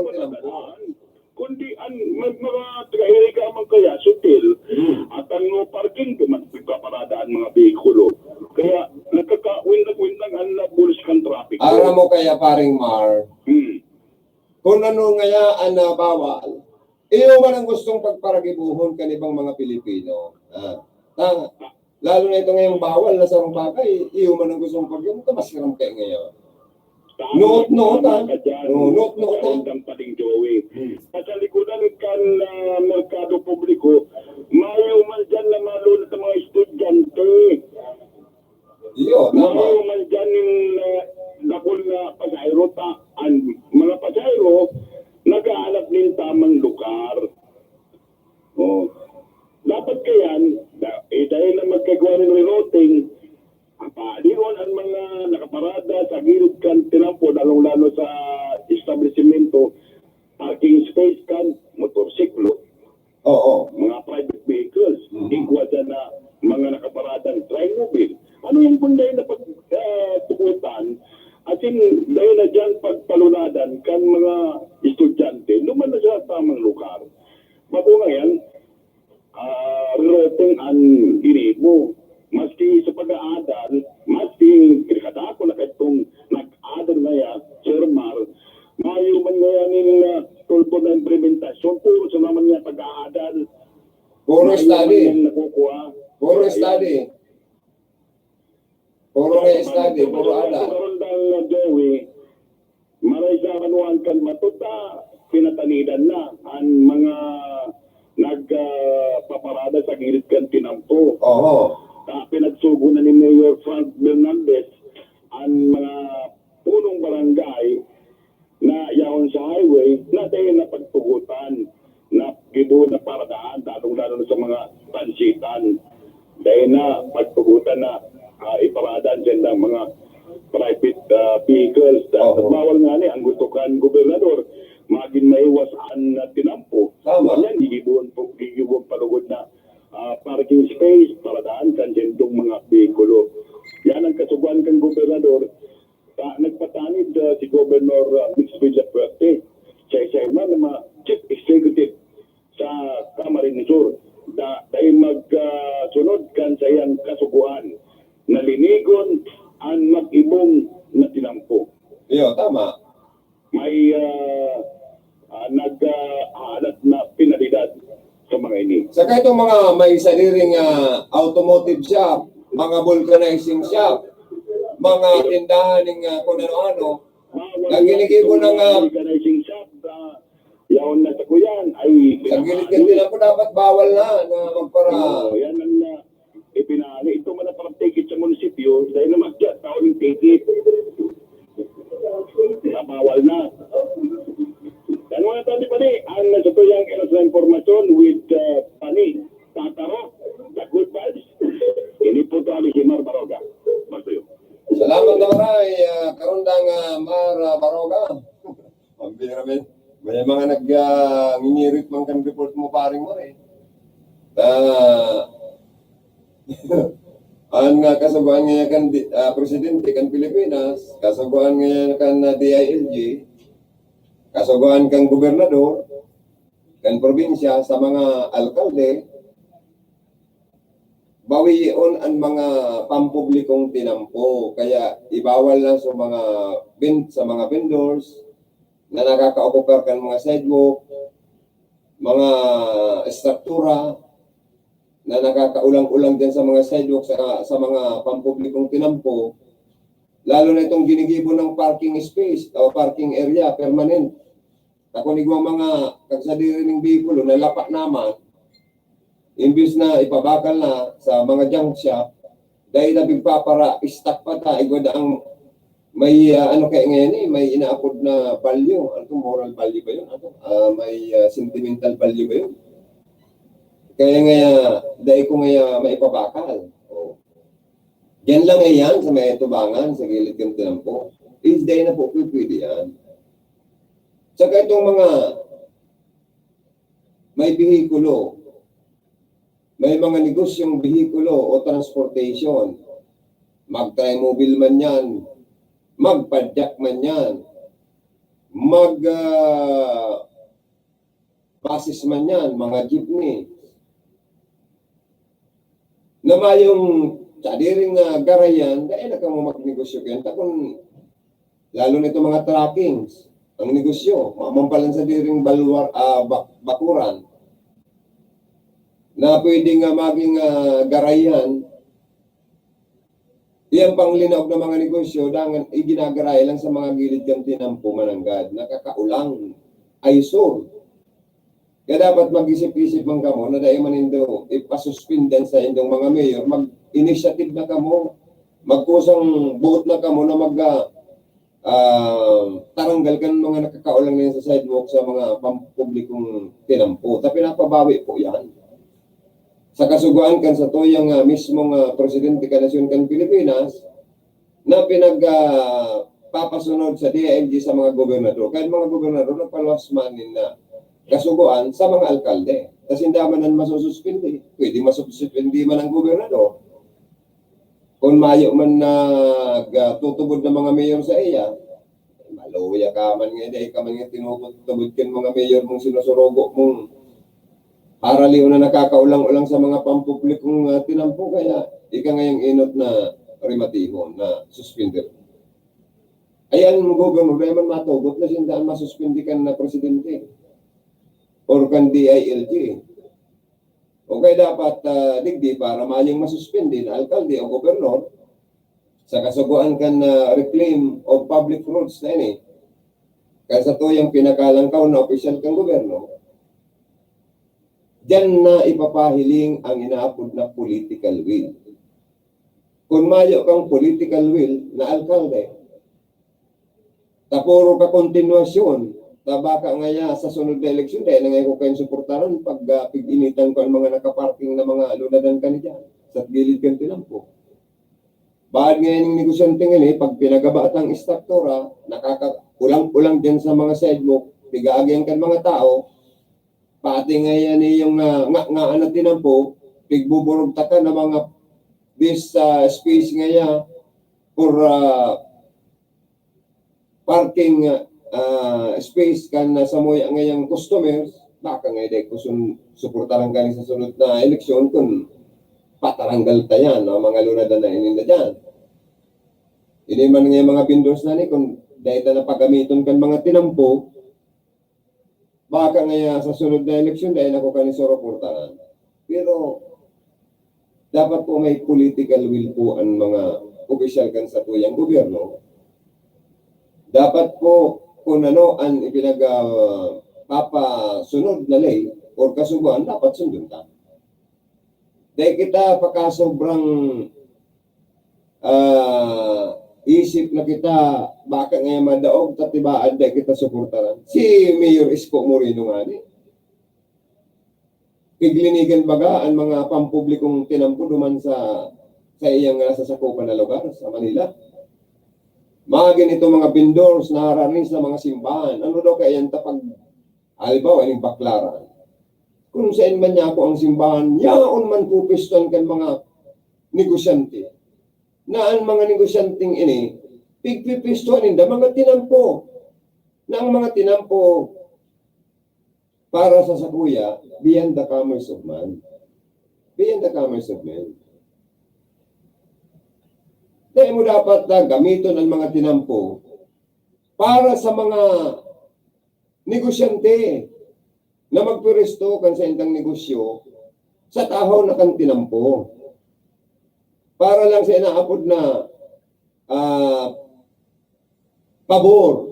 Paring Mar, Hmm. kung ano ngaya an nabawal, iyo man ang gustong pagparagibuhon kan ibang mga Pilipino. Ah, ta, lalo na ito ngayong bawal na sarong bagay, iyo man ang gustong pag-, kamaskiran kaya ngayon. Note, note, ah. Tama ka dyan. Oo, note, note, ah. Kaundang Paring Joey. Hmm. Sa kalikudan kan ah, merkado publiko, mayo man dyan na malunod sa mga estudyante. Iyo, tama. Mayo man dyan yung ah, dakul na pasahero ta, ang mga pasahero naghahanap nin tamang lugar. Oh. Dapat kayan, da, eh, dahil na magkagawa ng rerouting, ang paaliwan ang mga nakaparada sa gilid kan tinampo, lalong-lalo sa establisimento, parking space kan motorsiklo, Oo. mga private vehicles, Mhm. igwa dyan na mga nakaparadang trimobile. Ano yung kung dahil na pag, ah, tugutan? At yung dahil na dyan pagpalunadan kan mga estudyante, luman na sa tamang lugar. Bago ngayon, ah, rerouting ang ginibo. Maski sa pag-aadal, maski kadako na kaitong nag-aadal na yan, Sir Mar, mayo man ngayon yung uh, tulpo na implementasyon, puro sa naman niya pag-aadal. Puro Mayo study. man yung nakukuha. Puro Ayan. Study. Puro nga study, puro aadal. Karon dang, uh, Joey, maray sa kanuan kan matuta, pinatanidan na ang mga nagpaparada sa gilid kan tinampo. Oho. Ta pinagsugo na ni Mayor Frank Fernandez ang mga punong barangay na yaon sa highway na dahil na pagtugutan na gibo na paradahan, lalong-lalo na sa mga transitan. Dahil na pagtugutan na ah, iparada ang sendang mga private ah, vehicles. Oo. Bawal nga ni ang gusto kan gobernador, magin maiwas ang ah, tinampo. Tama. Yan, gigibuon po, gigibuon palugod na ah, parking space, paradaan kan sendong mga behikulo. Yan ang kasubuan kan gobernador. Ta, nagpatanid ah, si Governor ah, Mix Villafuerte. Siya-siya man ang mga chief executive sa Camarines Sur. Da, dahil magsunod kan sayang kasugoan na linigon ang mag-ibong na tinampo. Iyo, tama. May ah, ah, nag-aalat na penalidad sa mga ini. Saka itong mga may sariling ah, automotive shop, mga vulcanizing shop, mga tindahan ng ah, kung ano-ano, Bawal Nagkinikibo yan na nga. Vulcanizing shop, ah, yaon na sa kuyan, ay sa gilid-gilid na po dapat bawal na na magpara... Oo, yan ang uh, ipinali. Ito man ang parang ticket sa munisipyo, dahil naman siya, tao ng ticket. Nabawal na. Yan mga tati pa ni, ang nasa tuyang ilas na impormasyon with uh, Pani Tataro, the good vibes. Ini po to, Ali Himar Baroga. Magtuyo. Salamat na maray, ah, karundang ah, Mar ah, Baroga. Pambira, men. May mga nag ah, ngingirit man kan report mo, paring mo eh. Ah, ang ah, kasugoan ngayon kan di- ah, presidente kan Pilipinas, kasugoan ngayon kan ah, D I L G, kasugoan kan gobernador, kan probinsya, sa mga alkalde, bawion ang mga pampublikong tinampo. Kaya ibawal na sa mga ben-, sa mga vendors na nakakaokupar kan mga sidewalk, mga estruktura na nakakaulang-ulang din sa mga sidewalk, sa, sa mga pampublikong tinampo, lalo na itong ginigibo ng parking space o parking area permanent. Ako nigwa mga kagsadiri ning behikulo na lapa naman, imbis na ipabakal na sa mga junk shop, dahil na pigpapara, stock pa ta, igwa da ang may ah, ano kaya ngayon eh, may inaapod na value. Ano to, moral value ba yun? Ano? Ah, may ah, sentimental value ba yun? Kaya nga, dahil ko nga maipabakal. Oh. Diyan lang yan, sa may tubangan, sa gilid ng tinampo. Is dahil na po, pwede yan. Saka itong mga may bihikulo, may mga negosyong bihikulo o transportation, mag-trimobile man yan, magpadyak man yan, mag ah, buses man yan, mga jeepney, na mayong sadiring ah, garayan, dahil na kamo magnegosyo kayan. Ta kung lalo na itong mga truckings, ang negosyo, mamampalan sa diring balwar, ah, bak-, bakuran, na pwede nga maging, ah, garayan, iyang panglinaog na mga negosyo, dangan iginagaray lang sa mga gilid kan tinampo mananggad, nakakaulang, eyesore. Kaya dapat mag-isip-isip man kamo na dai man nindo ipasuspindan sa indong mga mayor, mag-initiative na kamo, magkusang buot na kamo na mag, ah, ah, taranggal kan mga nakakaulang na yan sa sidewalk sa mga pampublikong tinampo. Ta pinapabawi po yan. Sa kasugoan kan sa tuyang, ah, mismong, ah, presidente kan nasyon kan Pilipinas, na pinag, ah, papasunod sa D I L G sa mga gobernador. Kaya mga gobernador, nagpaluwas man nin na kasugoan sa mga alkalde. Kasi hindi man ang masususpindi. Pwede masususpindi man ang gobernador. Kung mayo man nag, ah, tutubod na mga mayor sa iya, maluya ka man nga, dai ka man nga tinubod-tubod kan mga mayor mong sinusurugo mong haraliw na nakakaulang-ulang sa mga pampublikong, ah, tinampo, kaya ika ngayang inot na rematihon, na suspender. Ayan, gobernador, dai man matugot na sinda ang masuspindi kan na presidente or kan D I L G. O kaya dapat, ah, digdi para mayong masuspindi na alkalde o gobernador sa kasugoan kan, ah, reclaim of public roads na ini. Kan sa tuyang pinakalangkaw na opisyal kan gobyerno, diyan na ipapahiling ang inaapod na political will. Kung mayo kang political will na alkalde, ta puro ka kontinwasyon, ta baka ngaya sa sunod na eleksyon, dai na ngaya ko kayong suportaran pag, ah, pig-initan ko ang mga nakaparking na mga lunadan kani dyan, sa gilid kan tinampo. Baad ngayon ng negosyante ngani, pag pinagaba tang estruktura, nakaka-, ulang-ulang dyan sa mga sidewalk, pig-aagihan kan mga tao, pati ngayon yung, ah, nga, nga, ano, tinampo, pigbuburugtakan ng mga this, ah, space ngaya for, ah, parking, ah, space kan nasa muya ngayang customers, baka nga dai ko sun-, suportaran kani sa sunod na eleksyon kun pataranggal ta yan, no? Mga lunadan na ininda dyan. Ini man nga mga vendors na ni, kung dai ta na pagamiton kan mga tinampo, baka ngaya sa sunod na eleksyon, dai na ko kani susuportaran. Pero, dapat po may political will po ang mga opisyal kan satuyang gobyerno. Dapat po, kung ano ang ipinag, ah, papasunod na ley or kasugoan, dapat sundon ta. Dai kita pakasobrang, ah, isip na kita, baka ngaya madaog ta tibaad, dai kita suportaran. Si Mayor Isko Moreno ngani, piglinigan baga ang mga pampublikong tinampo duman sa, sa iyang, ah, sasakopan na lugar, sa Manila. Mga ganito, mga vendors na harani sa mga simbahan. Ano daw kaya yan ta pag, halimbawa, ining Baclaran? Kung saan man niya ako ang simbahan, yaon man pupistuhan kan mga negosyante. Na ang mga negosyanteng ini, pigpipistuhan ninda mga tinampo. Na ang mga tinampo, para sa sakuya, beyond the commerce of man. Beyond the commerce of man. Dai mo dapat na gamiton ang mga tinampo para sa mga negosyante na magpwesto kan saindang negosyo sa tahaw na kan tinampo. Para lang sa inaapod na, ah, pabor.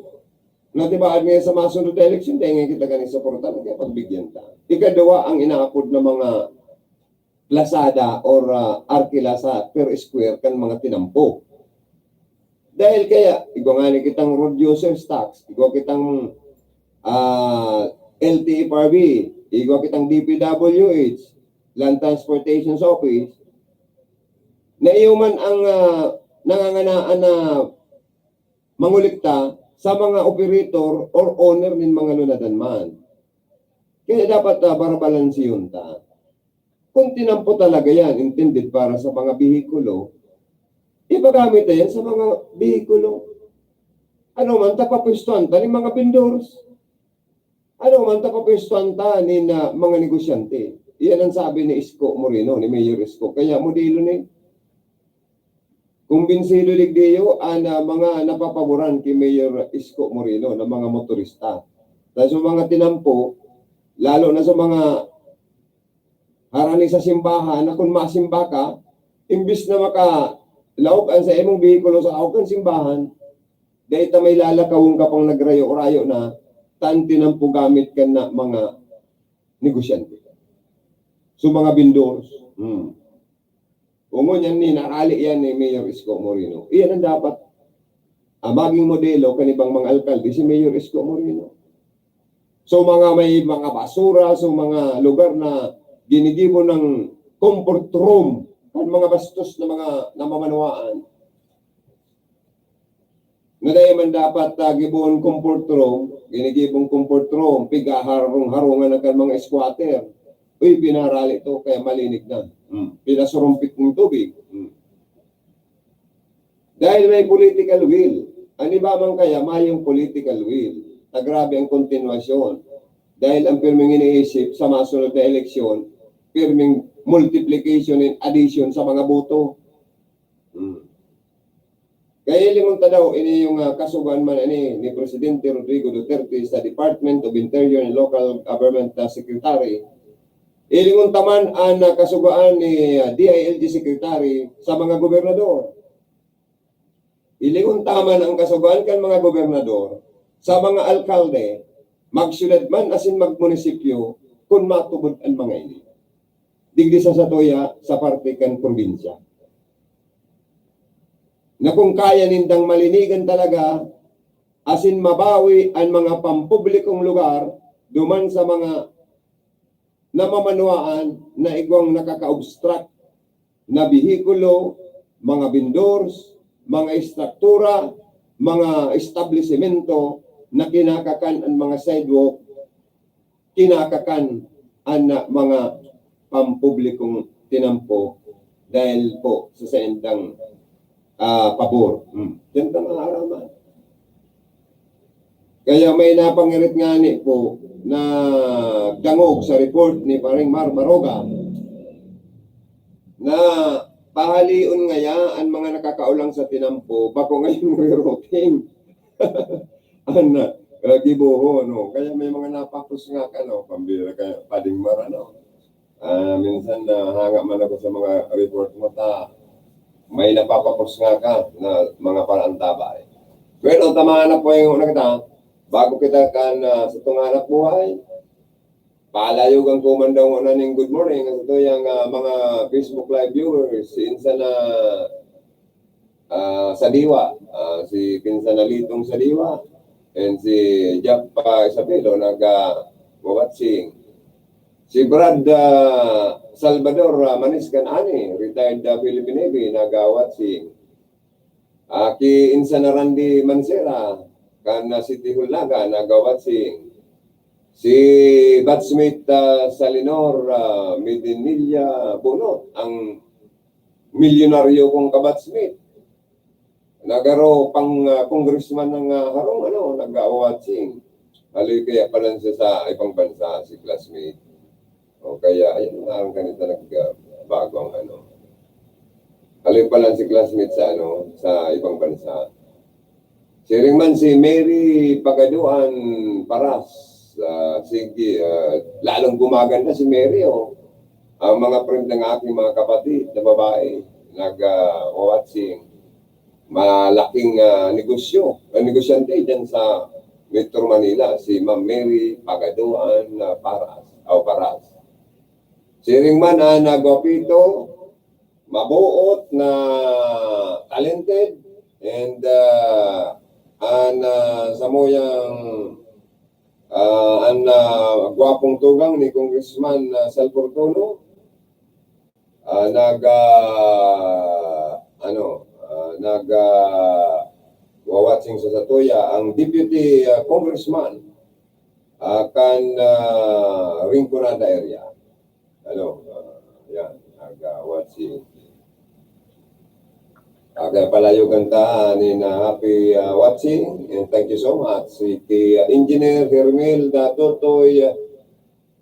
Na, di ba, ano yan, sa masunod na eleksyon, dai nga kita kani suportaran, kaya pagbigyan ta. Ikaduwa, ang inaapod na mga plasada or, ah, arkila sa per square kan mga tinampo. Dahil kaya, igwa ngani kitang road users tax, igwa kitang, ah, L T F R B, igwa kitang D P W H, Land Transportation Office, na iyo man ang, ah, nanganganaan na mangolekta sa mga operator or owner nin mga lunadan man. Kaya dapat, ah, barbalansehon ta. Kung tinampo talaga yan, intended para sa mga behikulo, ipagamit na yan sa mga behikulo. Ano man, ta papwestuhan ta nin mga vendors. Ano man, ta papwestuhan ta nin, ah, mga negosyante. Iyan ang sabi ni Isko Moreno, ni Mayor Isko. Kaya modelo ni, Kumbinsido digdiyo an, ah, mga napapaboran ki Mayor Isko Moreno na mga motorista. Sa, sa mga tinampo, lalo na sa mga harani sa simbahan, na kun masimba ka, imbis na makalaog an sa imong behikulo sa laog kan simbahan, dai ta may lalakawon ka pang nagrayo-rayo na, ta an tinampo gamit kan na mga negosyante. So, mga vendors, hmm. Ongon yan ni, narali yan ni Mayor Isko Moreno. Iyan ang dapat, ah, maging modelo kan ibang mga alkalde, si Mayor Isko Moreno. So, mga may mga basura, so, mga lugar na ginigibo ng comfort room kan mga bastos na mga namamanwaan, na dai man dapat, ah, gibohon comfort room, ginigibong comfort room, pigaharong-harongan na kan mga squatter. Uy, pinarali to, kaya malinig na. Hmm. Pinasurumpit ng tubig. Hmm. Dahil may political will. An iba man kaya, mayong political will. Ta grabe ang kontinuasyon. Dahil ang pirming iniisip sa masunod na eleksyon, pirming multiplication and addition sa mga boto. Hmm. Kaya hilingon ta daw, ini yung, ah, kasugoan man ini ni Presidente Rodrigo Duterte sa Department of Interior and Local Government, ah, Secretary. Hilingon ta man an, ah, kasugoan ni, ah, D I L G Secretary sa mga gobernador. Hilingon ta man ang kasugoan kan mga gobernador sa mga alkalde, magsyudad man asin magmunisipyo, kun matubod an mga ini. Digdi sa satuya, sa parte kan probinsya. Na kung kaya nindang malinigan talaga, asin mabawi an mga pampublikong lugar duman sa mga namamanwaan na igwang nakaka-obstruct na behikulo, mga vendors, mga estruktura, mga establisemento na kinakakan an mga sidewalk, kinakakan an, ah, mga pampublikong tinampo dahil po sa saindang, ah, pabor. Hmm. Diyan ka maaaraman. Kaya may napangirit ngani po na dangog sa report ni Paring Mar Baroga na pahalion ngaya an mga nakakaolang sa tinampo, bako ngayon rerouting. An, ah, gibohon, no? Kaya may mga napapos nga ka, no? Pambira ka, Pading Mar, ano? Ah, minsan nahanga man ako sa mga report mo, ta may napapapos nga ka na mga paraantabay. Pero tama na po yung una kita, bago kita kan, ah, sa tunga na buhay, palayogan ko man daw una ning good morning sa tuyang, ah, mga Facebook Live viewers, si Insan na ah, Sadiwa, ah, si Pinsan Nalitong Sadiwa, and si Jack pa Isabelo, naga-watching. Si Brad, ah, Salvador, ah, Maniscan Ani, retired, ah, Philippine Navy, naga-watching. Ah, ki Insan na Randy Mansera, kan, ah, City Hall Naga, naga-watching. Si batchmate, ah, Salinor, ah, Medinilla Bunot, ang milyonaryo kong kabatchmate. Nagaro pang, ah, congressman ng, ah, harong, ano, nag-watching. Haloy kaya pala siya sa ibang bansa, si classmate. O kaya, ayun, ang kanita nagbago ang ano. Haloy pala si classmate sa, ano, sa ibang bansa. Siring man si Mary Pagaduan Paras, ah, sige, ah, lalong gumaganda si Mary, oh. Ang mga friend ng aking mga kapatid na babae, nag, ah, watching. Malaking, ah, negosyo, ah, negosyante dyan sa Metro Manila, si Ma'am Mary Pagaduan, ah, Paras, o Paras. Siring man ang nagwapito, maboot na talented, and, ah, an, ah, samuyang, ah, an, ah, gwapong tugang ni Congressman, ah, Sal Fortuno, ah, nag, ah, ano, ah, nag, ah, wawatching sa satuya ang Deputy, ah, Congressman, ah, kan, ah, Rinconada area. Ano, ah, yan, nag, ah, watching. Ah, kaya palayogan ta, ani na happy, ah, watching, and thank you so much. Si ki, ah, Engineer Hermel Datotoy,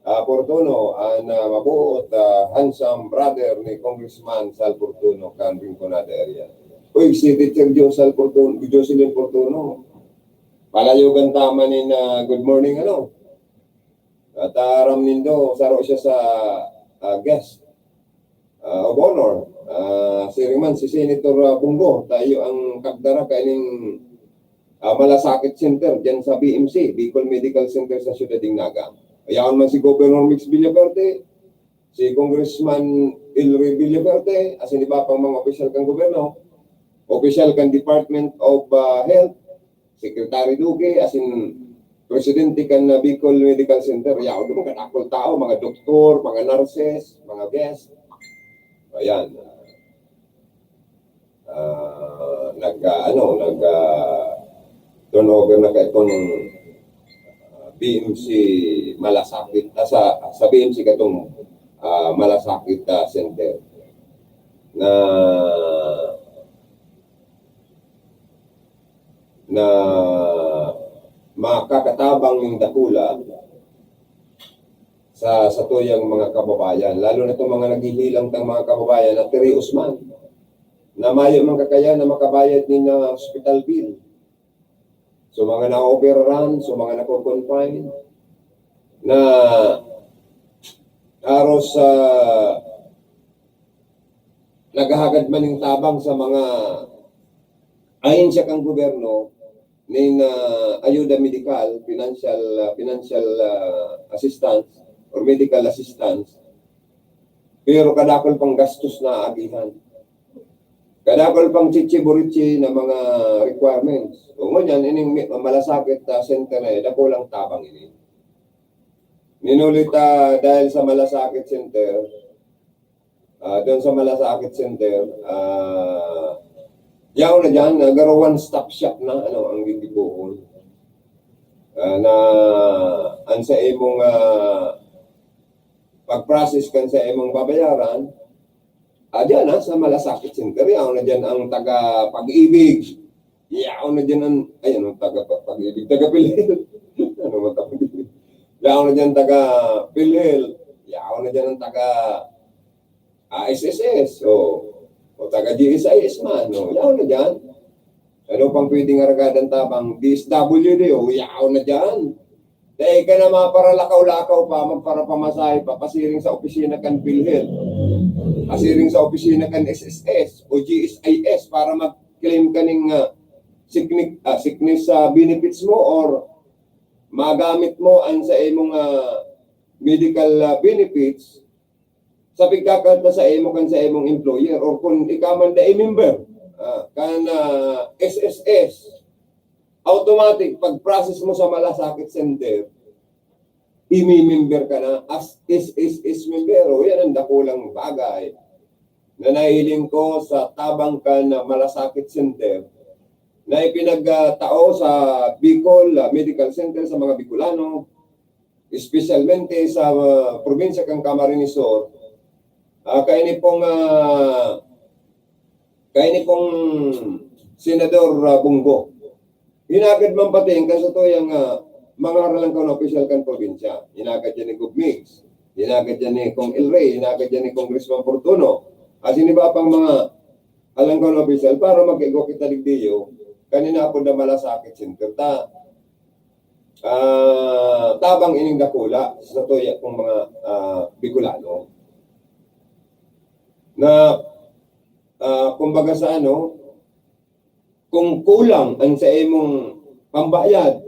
ah, Fortuno, an, ah, mabuot, ah, handsome brother ni Congressman Sal Fortuno kan Rinconada area. Uy, si Teacher Josel Fortuno, Jocelyn Fortuno. Palayogan ta man nin, ah, good morning, ano? At, ah, aram nindo, saro siya sa, ah, guest, ah, of honor. Ah, siring man si Senator, ah, Bong Go, ta iyo ang kagdara kaining, ah, Malasakit Center diyan sa B M C, Bicol Medical Center sa Siyudad nin Naga. Yaon man si Governor Mix Villaverde, si Congressman Elroy Villaverde, asin iba pang mga opisyal kan gobyerno, opisyal kan Department of, ah, Health, Secretary Duque, asin presidente kan, ah, Bicol Medical Center. Yaon duman kadakul tao, mga doktor, mga nurses, mga guest. Ayan. Ah, nag, ah, ano, nag, ah, turnover na kaitong, ah, B M C Malasakit, ah, sa, sa B M C katong, ah, Malasakit, ah, Center na, na makakatabang nin dakula sa, sa tuyang mga kababayan, lalo na itong mga naghihilang tang mga kababayan na tirios man, na mayo man kakayan na makabayad nin, ah, hospital bill. So, mga naooperaran, so, mga nako-confine, na aros sa naghahagad man nin tabang sa mga ahensya kan gobyerno, nin, ah, ayuda medikal, financial, ah, financial, ah, assistance or medical assistance, pero kadakul pang gastos na aagihan. Kadakul pang chichi-burichi na mga requirements. O ngunyan, ining mi-, Malasakit, ah, Center na yan, dakulang tabang ini. Minuli ta dahil sa Malasakit Center, ah, doon sa Malasakit Center, ah, yaon na dyan, nagaro one-stop shop na, ano, ang gigibohon. Ah, na, an sa imong, ah, pag-process kan sa imong babayaran, ah, dyan, ah, sa Malasakit Center, yaon na dyan ang taga Pag-ibig. Yaon na dyan ang, ay, ano, taga Pa-, Pag-ibig, taga PhilHealth. Ano ba taga Pag-ibig? Yaon na dyan taga PhilHealth. Yaon na dyan ang taga, ah, S S S, o, o taga G S I S man, o, yaon na dyan. Ano pang pwedeng aragadan tabang? D S W D, o, yaon na dyan. Dai ka na maparalakaw-lakaw pa, magparapamasahe pa, pasiring sa opisina kan PhilHealth, pasiring sa opisina kan S S S o G S I S para mag-claim ka ning, ah, sickness, ah, sickness, ah, benefits mo or magamit mo an sa imong, ah, medical, ah, benefits sa pagkakanta sa imo kan sa imong employer or kung ikaw man dai member, ah, kan, ah, S S S. Automatic, pag-process mo sa Malasakit Center, imi-member ka na as S S S member. O, yan ang dakulang bagay na nahiling ko sa tabang kan Malasakit Center na ipinagtao sa Bicol, ah, Medical Center sa mga Bicolano, espesyalmente sa, ah, probinsya kan Camarines Sur. Ah, kaini pong, ah, kaini pong Senador, ah, Bong Go. Hinagad man pati ang kasatuyang, ah, mga haralangkaw na opisyal kan probinsya. Hinagad yan ni Gov Migs. Hinagad yan ni Cong Elroy. Hinagad yan ni Congressman Fortuno. Asin iba pang mga halangkaw na opisyal para mag-igwa kita digdiyo. Kanina po na Malasakit Center ta, ah, tabang ining dakula sa tuya kong mga, ah, Bicolano. Na, ah, kumbaga sa ano, kung kulang ang sa imong pambayad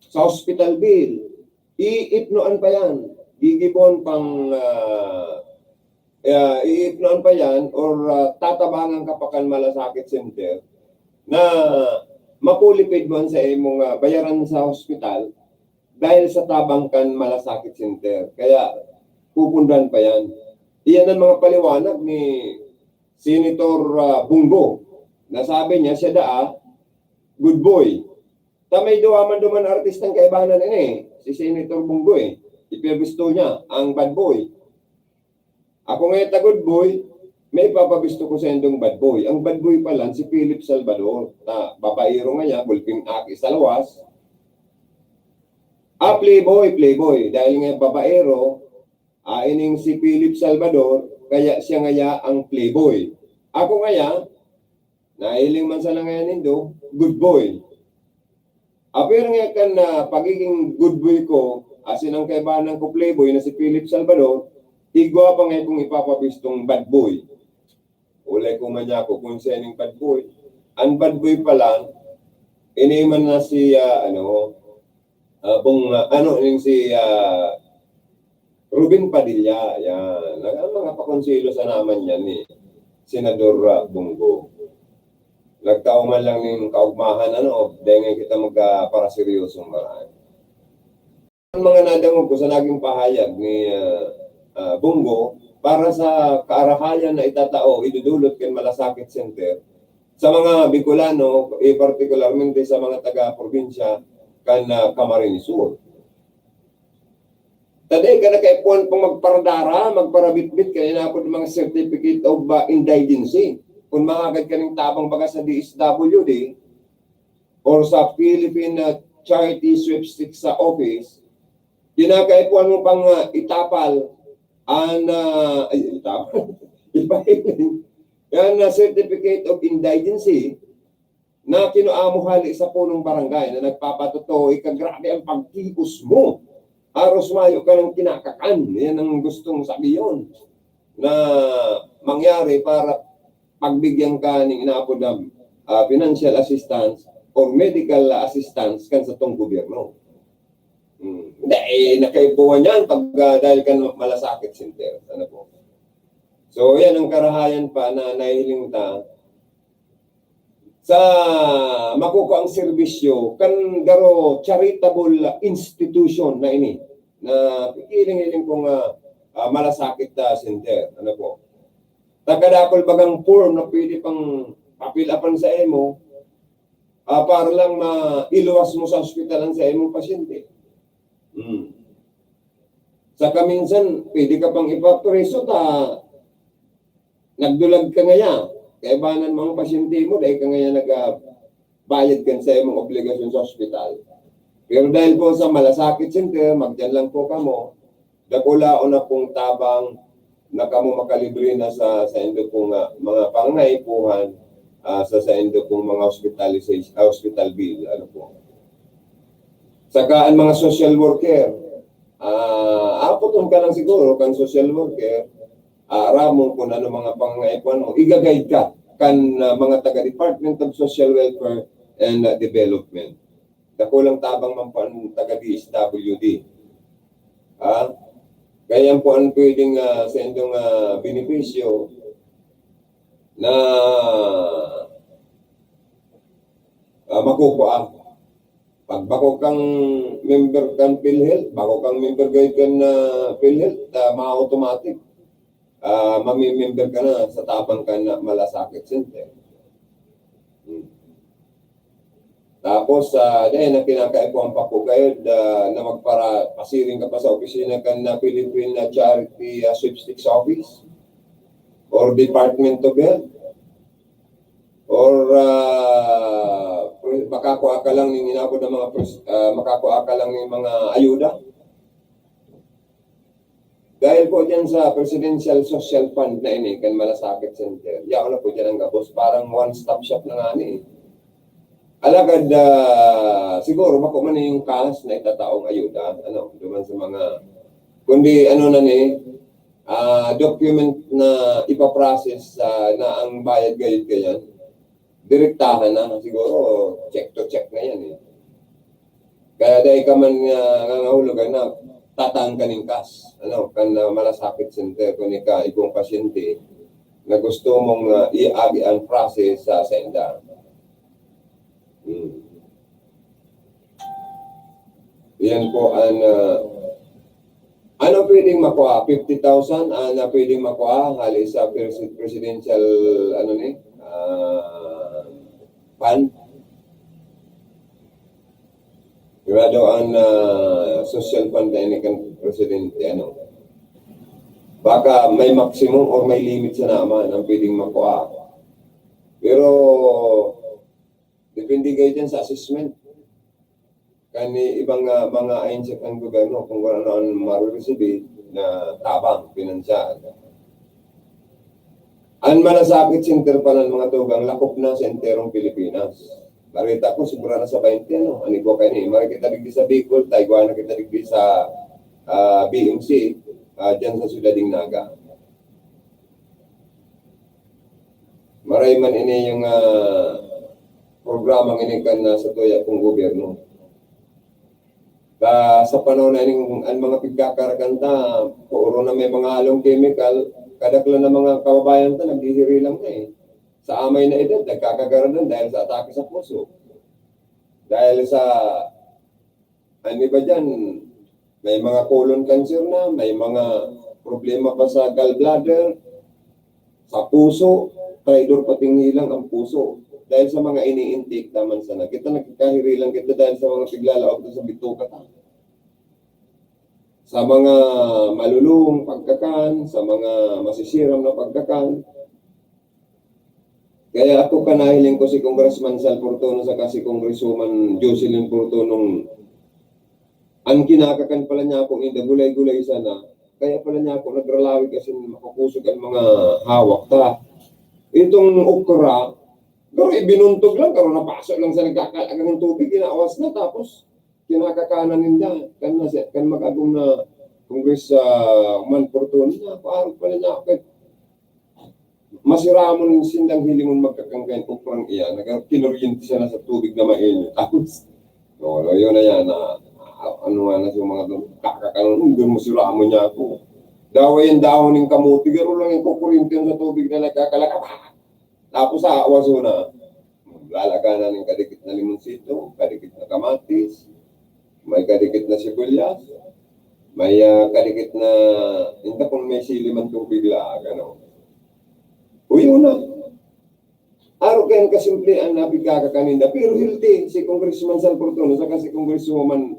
sa hospital bill, iipnoan pa yan. Gigibon pang, ah, ah, iipnoan pa yan or, ah, tatabangan ka pa kan Malasakit Center na makulipid man sa imong, ah, bayaran sa hospital dahil sa tabang kan Malasakit Center. Kaya pupundan pa yan. Iyan ang mga paliwanag ni Senator, ah, Bong Go. Nasabi niya, siya daa, good boy. Ta may duha man duman artistang kaibanan ini, si Senator Bong Go eh. Ipibisto niya ang bad boy. Ako nga ta good boy, may ipapabisto ko sa indong bad boy. Ang bad boy pala, si Philip Salvador. Ta, babaero nga niya, gulping aki sa lawas. Ah, playboy, playboy. Dahil nga babaero, ah, ining si Philip Salvador, kaya siya ngaya ang playboy. Ako ngaya, nahiling man sana ngaya nindo, good boy. Apir nga kan, ah, pagiging good boy ko, asin ang kaibahan ko playboy na si Philip Salvador, igwa pa nga kung ipapabistong bad boy. Ulay ko man niya ako kung siya ning bad boy. Ang bad boy pala, ini man na si, ah, ano, ah, bung, ah, ano, ning si, ah, Ruben Padilla, yan. Nag-, ang mga pakonsehalo sana man yan ni Senador, ah, Bong Go. Nagtao man lang ning kaugmahan, ano, dahil ngayon kita magka-, para seryosong maraan. Ang mga nadangog ko sa naging pahayag ni, ah, ah, Bong Go, para sa kaarahayan na itatao, idudulot kan Malasakit Center, sa mga Bicolano, eh, partikularmente sa mga taga-probinsya kan, ah, Camarines Sur. Ta dai ka na kaipuhan pang magparadara, magparabitbit, kan inapod mga certificate of, ah, indigency. Kung mahagad ka ning tabang baga sa D S W D or sa Philippine, ah, Charity Sweepstakes sa office, kinakaipuhan mo pang, ah, itapal an, ah, ay, itapal, ipahiling an, ah, certificate of indigency na kinua mo hali sa punong barangay na nagpapatotoo ika, grabe ang pagkikos mo. Haros mayo ka ng kinakakan. Yan ang gustong sabihin na mangyari para pagbigyan ka ning inaapod na, ah, financial assistance or medical assistance kan satong gobyerno. Hmm. Hindi, eh, nakaipuhan yan pag, ah, dahil kan Malasakit Center. Ano po? So, yan ang karahayan pa na nahihiling ta sa makukua ang serbisyo kan garo charitable institution na ini, na hiling-hiling kong, ah, ah, Malasakit, ah, Center. Ano po? Takadakol bagang form na pwede pang papilapan sa imo, ah, para lang mailuwas mo sa ospital ang sa imong pasyente. Hmm. Saka minsan, pwede ka pang ipapreso ta nagdulag ka ngaya. Kaibanan mo ang pasyente mo, dahil ka ngaya nagbayad kan sa imong obligasyon sa ospital. Pero dahil po sa Malasakit Center, magdiyan lang po kamo. Dakulaon na pong tabang na kamo makalibre na sa, sa indo pong, ah, mga pangangaipuhan, ah, sa, sa indo pong mga hospitalization, ah, hospital bill, ano po. Saka ang mga social worker, ah, apoton ka lang siguro kan social worker, aaramon kung ano mga pangangaipuhan mo, iga-guide ka kan, ah, mga taga Department of Social Welfare and, ah, Development. Dakulang tabang man po ang taga D S W D. Ah, kaya yan po ang pwedeng, ah, sa indong, ah, benepisyo na, ah, makukua. Pag bako kang member kan PhilHealth, bako kang member gayud kan, ah, PhilHealth, ah, ma-automatic, ah, mami-member ka na sa tabang kan Malasakit Center. Hmm. Tapos, ah, dahil na kinakaipuhan pa po gayud, ah, na magpara-, pasiring ka pa sa opisina kan, ah, Philippine, ah, Charity, ah, Sweepstakes Office or Department of Health. Or, ah, pre-, makakua ka lang ning inapod na mga pres-, ah, makakua ka lang ning mga ayuda. Dahil po dyan sa Presidential Social Fund na ini, kan Malasakit Center, yaon na po dyan ang gabos. Parang one-stop shop na nga ni. Alagad, ah, siguro, bako man yung cash na itataong ayuda, ano, duman sa mga, kundi ano na ni, ah, document na ipaprocess, ah, na ang bayad gayud kayan, direktahan na, siguro, check to check na yan eh. Kaya dai ka man, ah, nangangahulugan na tataan ka ning cash, ano, kan, ah, Malasakit Center, kung ika, igong pasyente na gusto mong, ah, iagi ang process sa, sa inda. Hmm. Yan po ang, ah, ano pwedeng makuha? Fifty thousand, ah, na pwedeng makuha hali sa pres-, presidential, ano ni, ah, fund? Grado ang, ah, social fund na ini kan presidente, ano? Baka may maximum or may limit sana man ang pwedeng makuha. Pero, depende kayo dyan sa assessment. Kan ibang, ah, mga ahensya kan gobyerno, kung ano ang mariresibi na tabang, pinansyal. An Malasakit Center pala, mga tugang, lakop na sa enterong Pilipinas. Bareta ko, sobra na sa twenty, ano? An igwa kaini, maray kita digdi sa Bicol, ta igwa na kita digdi sa, ah, B M C, ah, dyan sa Syudad nin Naga. Maray man ini yung, ah, programang ini kan, ah, satuya pong gobyerno. Ta sa panahon na ining an mga pigkakarakan ta, puro na may mga halong kemikal, kadaklan na mga kababayan ta naghihirilang na, eh. Sa amay na edad, nagkakagaradan dahil sa atake sa puso. Dahil sa, ano ba diyan, may mga colon cancer na, may mga problema pa sa gallbladder, sa puso, traidor pating hilang ang puso. Dahil sa mga ini-intake naman sana. Kita nagkakahirilang kita dahil sa mga piglalaog sa bituka ta. Sa mga malulung pagkakan, sa mga masisiram na pagkakan. Kaya ako, kanahiling ko si Congressman Sal Fortuno saka si Congresswoman Jocelyn Fortuno, ang kinakakan pala niya akong inda, gulay-gulay sana. Kaya pala niya ako nagralawi kasi makukusog ang mga hawak ta. Itong okra, pero ibinuntog lang, pero napaso lang sa nagkakalagang tubig, inawas na, tapos kinakakanan ninda. Kan, na, kan mag-agom na Congress, ah, man Fortuno niya, parang pala niya ako, masiramon sindang hilingon magkakangkain okrang iyan, nagkinuryente siya na sa tubig na mainit. Tapos, no, no, yun na yan, na, ano nga na sa mga to, kakakanon, doon mo siramon niya ako. Daway ang dahon ng kamuti, garo lang yung kukuryente sa tubig na nagkakalakap. Tapos sa awaso na, lalaganan ng kadikit na limonsito, kadikit na kamatis, may kadikit na sibuyas, may, ah, kadikit na, inta kung may sili man tubig la, gano. Uyo na. Aro kaya ang kasimple ang napigkakakaninda, pero healthy si Congressman Sal Fortuno saka si Congresswoman,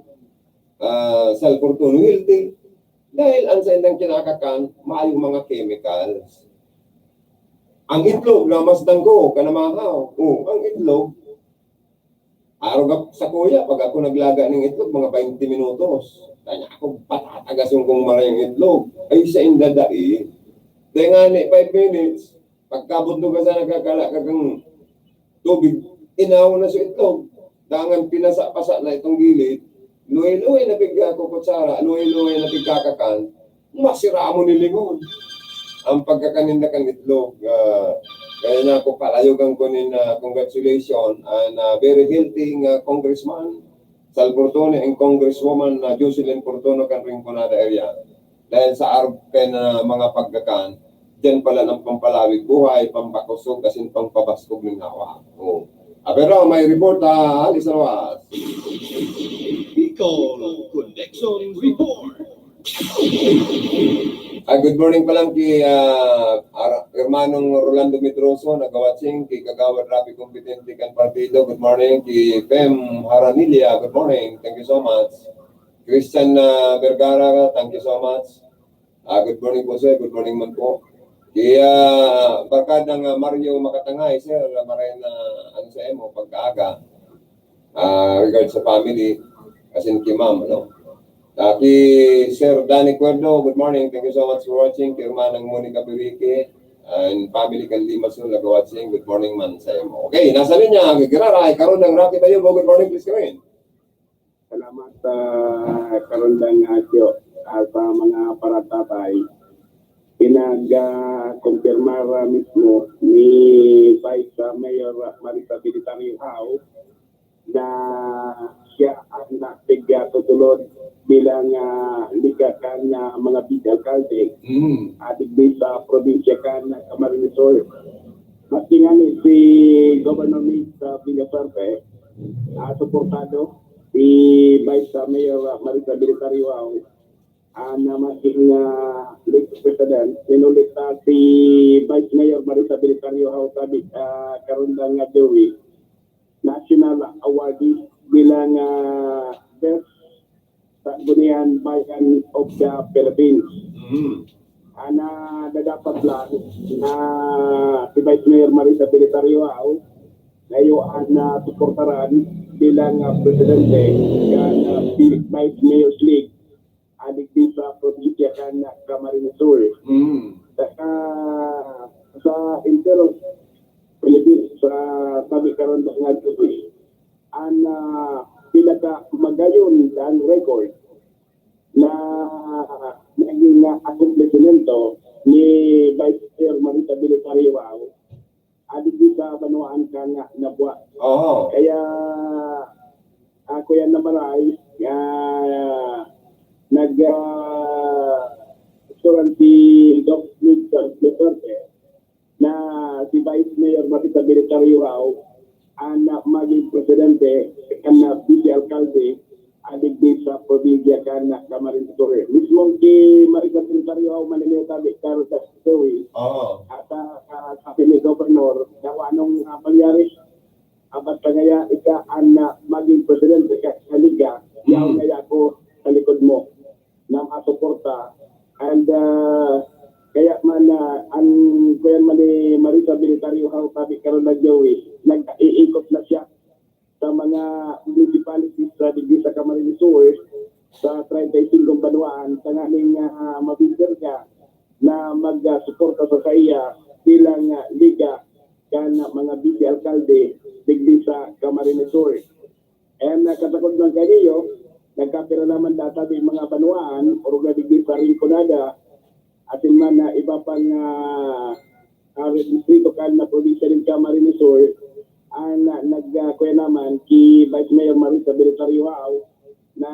ah, Sal Fortuno, healthy. Dahil ang sa indang kinakakan, mayong mga chemicals. Ang itlog, namasdan ko, kanamahaw. Oh, ang itlog, araw sa kuya, pag ako naglaga ng itlog, mga twenty minutos. Kanya ako, patatagason kong maray ang itlog. Ay, sa inda dai. Dahil nga ni, five minutes, pagkabot mo ka sa nagkakala ka kang tubig, inaw na sa itlog. Dangan pinasa-pasa na itong gilid, luhay-luhay na pigka ko kutsara, luhay-luhay na pigkakakan, masira mo ni lingon. Ang pagkakaninda kan itlog, ah, kaya na ako palayogan ko nin, ah, congratulations, and, ah, very healthy nga congressman, Sal Fortuno, and congresswoman na Jocelyn Fortuno kan Rinconada area. Dahil sa arog kay na mga pagkakan, diyan pala ng pampalawig buhay, pampakusog, asin pampabaskog ng hawa. Oh. Ah, pero may report, ah, hali sa lawas. Bicol Connection Report. Ah, good morning pa lang ki, ah, Ara-, Hermanong Rolando Medroso, nagawatching, ki Kagawad Rafi Competente kan Partido. Good morning ki Fem Haranilia. Good morning. Thank you so much. Christian, ah, Vergara, thank you so much. Ah, good morning po, sir. Good morning man po. Ki, ah, barkadang, ah, Mario Makatangay, sir, maray na, ano sa imo, pagkaaga. Ah, regards sa family, asin ki ma'am, ano. Ah, ki Sir Danny Cuerdo, good morning. Thank you so much for watching. Ki Hermanang Monica Birique, and family kan Limassol, nag-watching. Good morning man sa imo. Okay, nasa linya, giraray, Karondang Rocky Bayubo. Good morning, please come in. Salamat, ah, Karondang, ah, Tio. Ah, sa mga paratatay, pinag, ah, kumpirmar, ah, mismo ni Vice, ah, Mayor, ah, Marisa Belisario Howe na siya ang napigtutulod bilang, ah, ligakan na mga vice alkalde, Mm. ah, digdi sa probinsya kan Camarines Sur. Maski ngani si Governor Mix, ah, Villafuerte, ah, suportado si Vice, ah, Mayor, ah, Marisa Belisario Howe, ah, na maging, ah, Vice President. Inulit, ah, si Vice Mayor Marisa Belisario Howe, sabi, ah, Karondang, ah, Joey, national awardee bilang, ah, Best Sangguniang Bayan of the Philippines. Mm. Ang, ah, dapat lang na si Vice Mayor Marisa Belisario Howe, na iyo ang, ah, suportaran bilang, ah, presidente kan, ah, Vice Mayor's League, ah, digdi sa probinsya kan, ah, Camarines Sur. Mm. Sa, sa kan record na naging, ah, akomplishimento ni Vice Mayor Marisa Belitario Wow, ah, digdi sa banwaan kan Nabua. Oho. Kaya, ah, Kuya Namaray, ah, nag, ah, restaurant si Doc Luis Duterte na si Vice Mayor Marisa Belitario Wow an magin presidente kan, ah, vice alkalde, ah, digdi sa probinsya kan, ah, Camarines Sur. Mismo ki Marisa Belitario Wow, maniniya tabi, Carlos Joey. Oo. At, ah, ah, sabi ni Governor, dawa anong, ah, pangyari? Abat ka ngaya, ika an, ah, magin presidente ka, sa liga, yaon Mm. ngaya ako sa likod mo na masuporta. And, ah, kaya man, ah, an, kuyan man ni Marisa Belitario Wow, sabi karon na Joey, nag-iikot na siya sa mga municipalities sa digdi sa Camarines Sur, sa treinta y cinco banwaan, tanganing, ah, mabinter ka na magsuporta sa saiya bilang, ah, liga kan mga vice alkalde digdi sa Camarines Sur. And, ah, kasakod man kaniyo, nagkapira naman data di mga banwaan, orog na digdi sa Rinconada, asin man na iba pang, ah, ah, distrito kan na probinsya nin Camarines Sur, an, ah, nag, ah, kuya naman ki Vice Mayor Marisa Belitario Wow na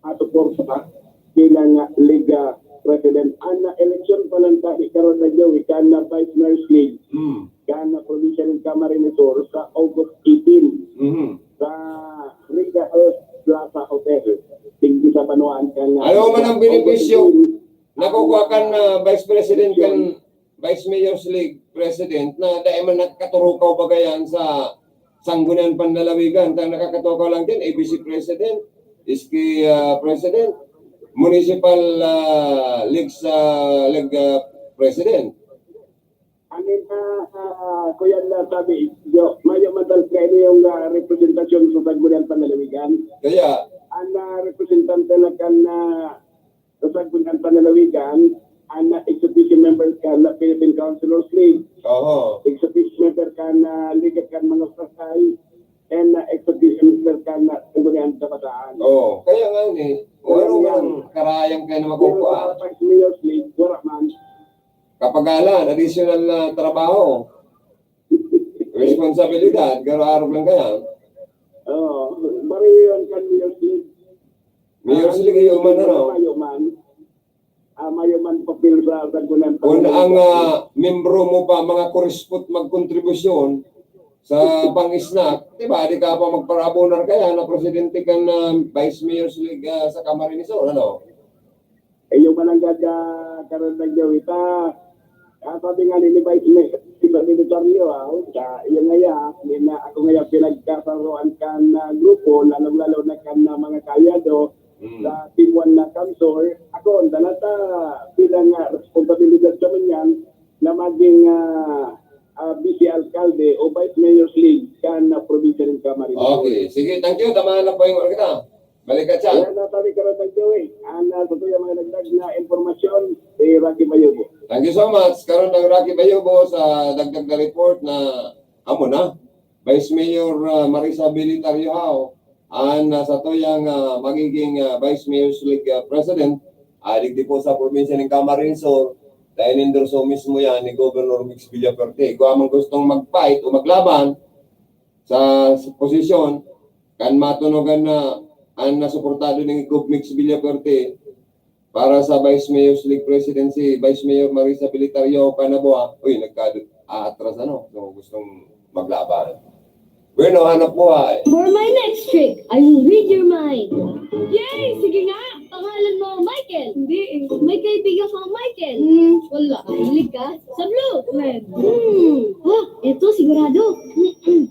masuporta bilang, ah, Liga President. An, ah, eleksyon pa lang tabi karon na Joey, kan na Vice Mayor's League, Mm. kan na probinsya nin Camarines Sur sa August eighteen Mhm. sa Regal Plaza Hotel. Digdi sa banwaan kan, ah, Ano man ang August benepisyo? eighteen. Nakukuha kan, ah, Vice President kan Vice Mayor's League President na dai man nakakaturukaw baga yan sa Sangguniang Panlalawigan. Ang nakakatukaw lang din, A B C President, S K, ah, President, Municipal, ah, Leagues, ah, League, ah, President. Ano na, ah, kuya na sabi, yo, mayo man talaga ini yung, ah, representasyon sa Sangguniang Panlalawigan. Kaya Ang, ah, representante na kan, ah, sa Sangguniang Panlalawigan, an, ah, executive member kan, ah, Philippine Councilors League, Oo. executive member kan, ah, Liga kan mga Pasay, and, ah, executive member kan, ah, Sangguniang Kabataan. Oo. Kaya nga ni, kung Kaya ano nga. man ang karayang kayo na Pero makukuha. sa Mayor's League, wala man. Kapagalan, additional na trabaho. Responsibilidad, garo-arog lang kaya. Oo. Pareho yan kan Mayor's League. Mayor's League, iyo man, ano? Mayo man. Ah, mayo man papel sa Sangguniang Kung ang, Panlalawigan. ah, membro mo pa, mga kurispot magkontribusyon sa pang-snack, di ba, di ka pa magparabonar kaya na presidente kan, ah, Vice Mayor's League, ah, sa Camarines Sur, ano? Eh, yung mananggad, ah, karon na Joey, ta, ah, sabi nga ni Vice Mayor, si Benedictario, ah, sa iyo nga ya, di na ako nga ya pinagkasaroan kan, ah, grupo, lalong-lalo na kan, ah, mga kaalyado, Mm. sa Team One na Kamsor. Ako, ang danata bilang, ah, responsabilidad sa manyan na maging, ah, ah, vice alkalde o vice mayor's league kan, ah, probinsya ng Camarines Sur. Okay, sige, thank you. Tama na po yung kita. Balik ka, Chan. Yan, nasabi ka rin, Joey. Ang, ah, sa tuya mga dagdag na impormasyon, si Rocky Bayubo. Thank you so much. Karon ang Rocky Bayubo sa dagdag na report na amo na. Vice Mayor, ah, Marisa Belitario Hao, ang, ah, sa tuyang, ah, magiging, ah, Vice Mayor's League, ah, President, ah, digdi po sa probinsya ng Camarines Sur, dahil endorso mismo yan ni Governor Mix Villafuerte. Kung amang gustong mag-fight o maglaban sa, sa posisyon, kan matunogan na ang nasuportado ni Gov Mix Villafuerte, para sa Vice Mayor's League Presidency, Vice Mayor Marisa Belitario Canaboa. Uy, nagka-, aatras ano. So, gustong maglaban. Bueno, hanap buhay. For my next trick, I will read your mind. Yay! Sige nga! Pangalan mo, Michael? Hindi eh. May kaibigan kang Michael? Hmm, wala. Mahilig ka sa blue? Red. Hmm. Oh, eto sigurado.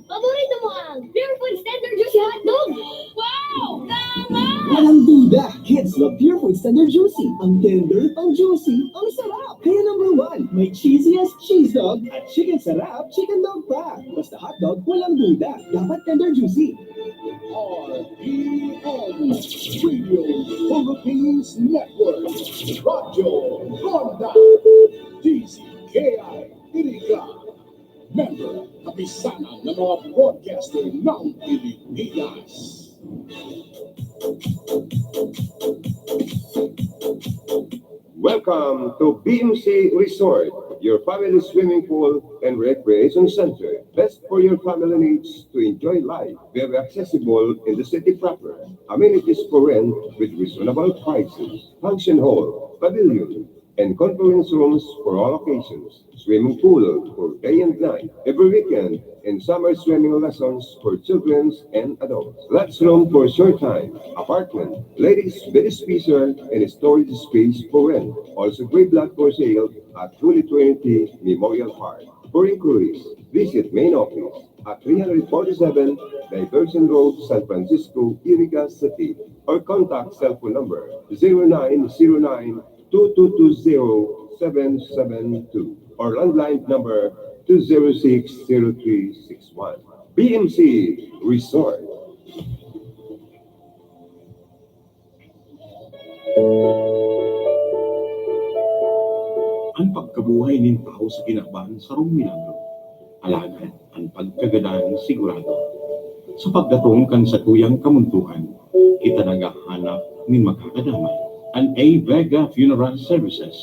Paborito mo ang Pure Foods Tender Juicy Hotdog? Wow! Tama! Walang duda, kids love Pure Foods Tender Juicy. Ang tender, ang juicy, ang sarap. Kaya number one, may cheesiest cheese dog at chicken sarap chicken dog pa. Basta hotdog, walang duda. Dapat tender juicy. R P N Radio Philippines Network. Radyo Ronda. D Z K I Iriga. Member, Kapisanan ng mga Broadcaster ng Pilipinas. Welcome to B M C Resort, your family swimming pool and recreation center. Best for your family needs to enjoy life. Very accessible in the city proper. Amenities for rent with reasonable prices. Function hall, pavilion, and conference rooms for all occasions. Swimming pool for day and night, every weekend, and summer swimming lessons for children and adults. Lots room for short time, apartment, ladies bed spacer, and storage space for rent. Also, gray block for sale at Holy Trinity Memorial Park. For inquiries, visit main office at three hundred forty-seven Diversion Road, San Francisco, Iriga City, or contact cell phone number zero nine zero nine two two two zero seven seven two or landline number two zero six zero three six one. B M C Resort. An pagkabuhay nin tawo sa kinaban sarong milagro. Alagad an pagkagadan sigurado. Sa pagdatong kan sakuyang kamuntoan, kita naghahanap nin makakadamay. An A Vega Funeral Services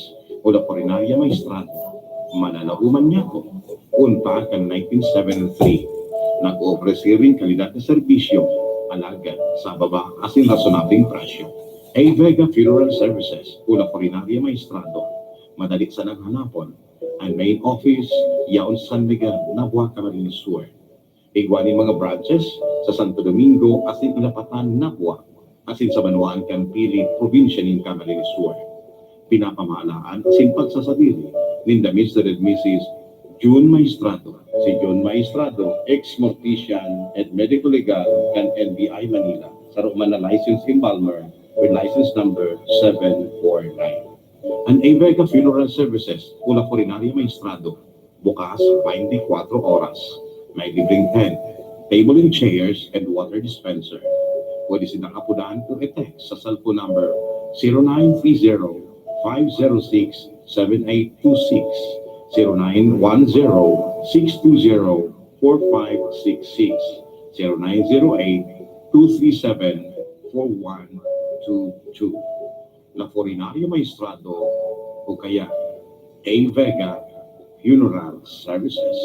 o La Funeraria Maestrado, mananauman niya ko. Kun pa kan nineteen seventy-three, nag-oofreser nin kalidad na serbisyo, alagad sa baba asin rasonableng presyo. A Vega Funeral Services o La Funeraria Maestrado, madali sanang hanapon. An main office, yaon San Miguel, Nabua, Camarines Sur. Igwa nin mga branches sa Santo Domingo asin Ilapatan, Nabua, asin sa banwaan kan Pili, probinsya nin Camarines Sur. Pinapamahalaan asin pagsasadiri ninda Mister and Missus Jun Maestrado. Si Jun Maestrado, ex-mortician and medico legal kan N B I Manila, saro man na license embalmer with license number seven four nine. An A Vega Funeral Services o La Funeraria Maestrado, bukas twenty-four oras. May libreng tent, table and chairs, and water dispenser. Pwede sindang apodan o i-text sa cellphone number zero nine three zero five zero six seven eight two six, zero nine one zero six two zero four five six six, zero nine zero eight two three seven four one two two. La Funeraria Maestrado o kaya A Vega Funeral Services.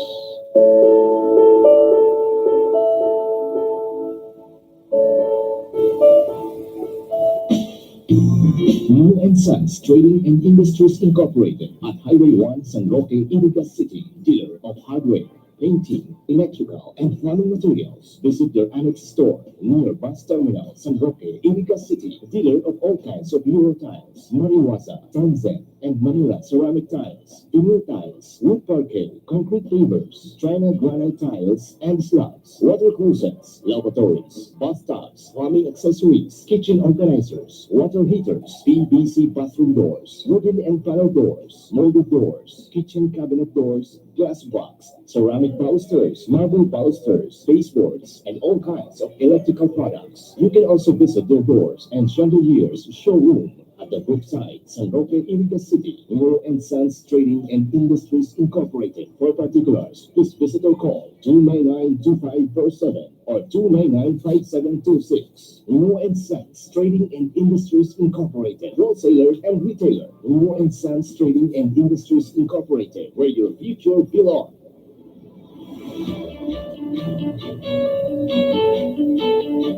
Nuno and Sons Trading and Industries Incorporated at Highway one, San Roque, Iriga City, dealer of hardware, painting, electrical, and plumbing materials. Visit their annex store near bus terminal, San Roque, Iriga City, dealer of all kinds of Euro tiles, Mariwaza, Tanzan, and Manila ceramic tiles, veneer tiles, wood parquet, concrete pavers, China granite tiles, and slabs, water closets, lavatories, bathtubs, plumbing accessories, kitchen organizers, water heaters, P V C bathroom doors, wooden and panel doors, molded doors, kitchen cabinet doors, glass box, ceramic balusters, marble balusters, baseboards, and all kinds of electrical products. You can also visit their doors and chandeliers showroom at the Brookside, San Roque, Iriga City. Nuno and Sons Trading and Industries Incorporated. For particulars, please visit or call two nine nine two five four seven or two nine nine five seven two six. Nuno and Sons Trading and Industries Incorporated, wholesaler and retailer. Nuno and Sons Trading and Industries Incorporated, where your future belongs.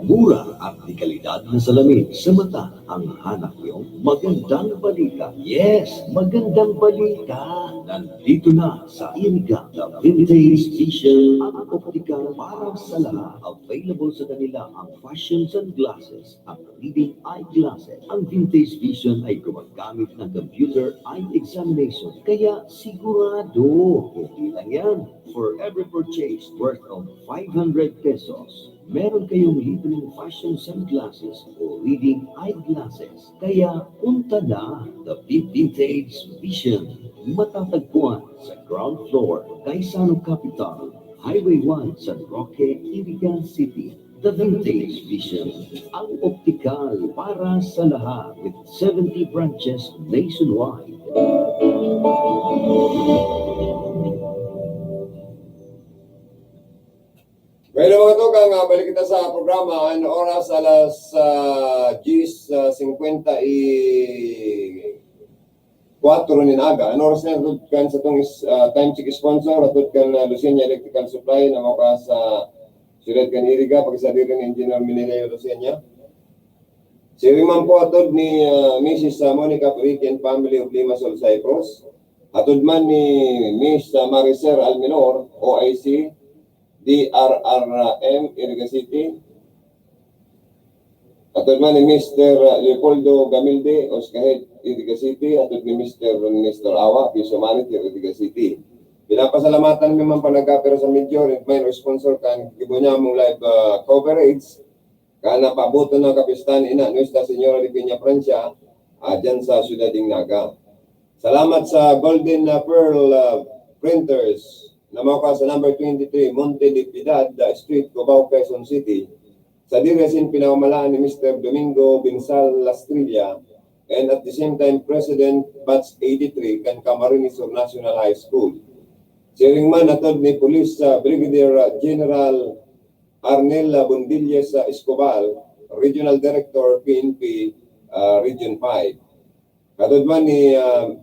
Mura at de kalidad na salamin sa mata ang hanap niyong magandang balita. Yes, magandang balita. Nandito na sa Iriga, The Vintage Vision, ang optical para sa lahat. Available sa kanila ang fashion sunglasses at reading eyeglasses. Ang Vintage Vision ay gumagamit ng computer eye examination, kaya sigurado. Hindi lang yan. For every purchase worth of five hundred pesos, meron kayong libreng fashion sunglasses o reading eyeglasses. Kaya punta na, The Vintage Vision. Matatagpuan sa ground floor, Gaisano Capital, Highway one, San Roque, Iriga City. The Vintage Vision, ang optical para sa lahat, with seventy branches nationwide. Pero mga tugang, ah, balik kita sa programa. Ang oras alas, ah, diyes, ah, singkwenta y kwatro nin aga. Ang oras na ito kan sa tong is-, ah, time check sponsor, atod kan, ah, Lucena Electrical Supply na mao ka sa siyudad kan Iriga, pagsadiri ni Engineer Menelio Lucena. Siring man po atod ni, ah, Missus Monica Purikin, family of Limassol, Cyprus. Atod man ni Miss, ah, Maricel Alminor, O I C, D R R M, Iriga City. Atod man ni Mister Leopoldo Gamilde, Oscahed, Iriga City. Atod ni Mister Nestor Awa, Piso Manager, Iriga City. Pinapasalamatan mi man pa nagkapira sa major and minor sponsor kan gibo niya mong live, ah, coverage. Kan napaabot na kapistahan ina Nuestra Señora de Peña Francia, ah, dyan sa Siyudad ng Naga. Salamat sa Golden, ah, Pearl, ah, Printers na mao ka sa number twenty-three Monte de Piedad, ah, Street, Cubao, Quezon City. Sa diri asin pinamamalaan ni Mister Domingo Binsal Lastrilla, and at the same time, President Batch eighty-three kan Camarines Sur National High School. Siring man atod ni Police, ah, Brigadier, ah, General Arnel, ah, Bondilles, ah, Escobar, Regional Director, P N P, ah, Region five. Katod man ni, ah,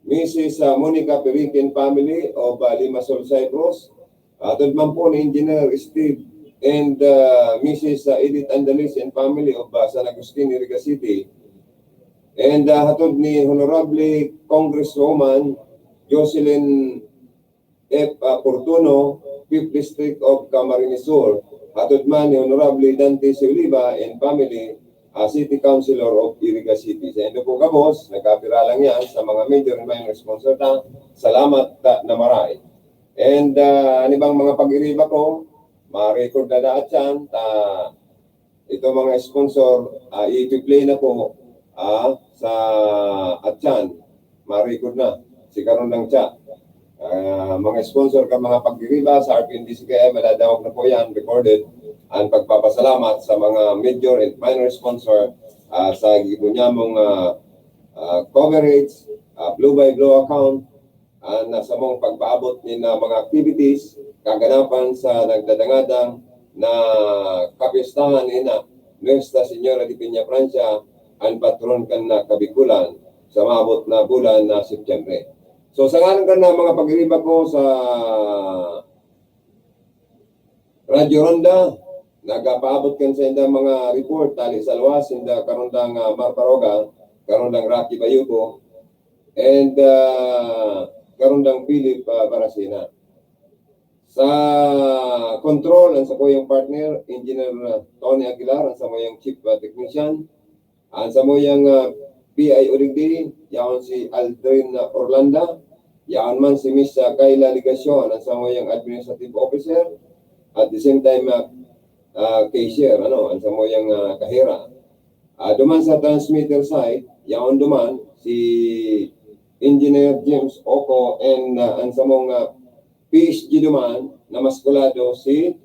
Missus, ah, Monica Pirikin family of, ah, Limassol, Cyprus. Katod man po ni Engineer Steve and, ah, Missus, ah, Edith Andalis and family of, ah, San Agustin, Iriga City. And, ah, hatod ni Honorable Congresswoman Jocelyn F, ah, Fortuno, Fifth District of Camarines Sur. Hatod man ni Honorable Dante C. Oliva and family, ah, City Councilor of Iriga City. Sa indo po gabos, nagkapira lang yan sa mga major and minor sponsor ta. Salamat ta na maray. And, ah, ano bang mga pag-iriba ko, ma-record na daat yan, ta ito mga sponsor, ah, ipi-play na po, ah, sa atyan. Ma-record na. Si Karon ng Cha. Ah, mga sponsor ka mga pag-iriba sa R P N D C K I, madadawag na po yan, recorded. Ang pagpapasalamat sa mga major and minor sponsor, ah, sa gibo nyamong, ah, ah, coverage, ah, Blue by Blue account, ah, na samong pagpaabot nin, ah, mga activities, kaganapan sa nagdadangadang na kapistahan ina Nuestra Señora de Peña Francia, an patron kan na Kabikulan, sa maabot na bulan na Setyembre. So, sa ngalan kan na mga pag-iriba ko sa Radyo Ronda, nagapaabot kan sa inda mga report, tali sa luwas, inda Karondang, ah, Mar Baroga, Karondang Rocky Bayuco, and, ah, Karondang Philip, ah, Baracena. Sa control, ang sakuyang partner, Engineer, ah, Tony Aguilar, ang samuyang chief, ah, technician. Ang samuyang, ah, P I O digdi, yaon si Aldrin, ah, Orlanda. Yaon man si Miss, ah, Kayla Legacion, ang samuyang administrative officer. At the same time, ah, ah, cashier, ano, ang samuyang, ah, kahera. Ah, duman sa transmitter side, yaon duman si Engineer James Oco and, ah, ang samong, ah, P S G duman na maskulado si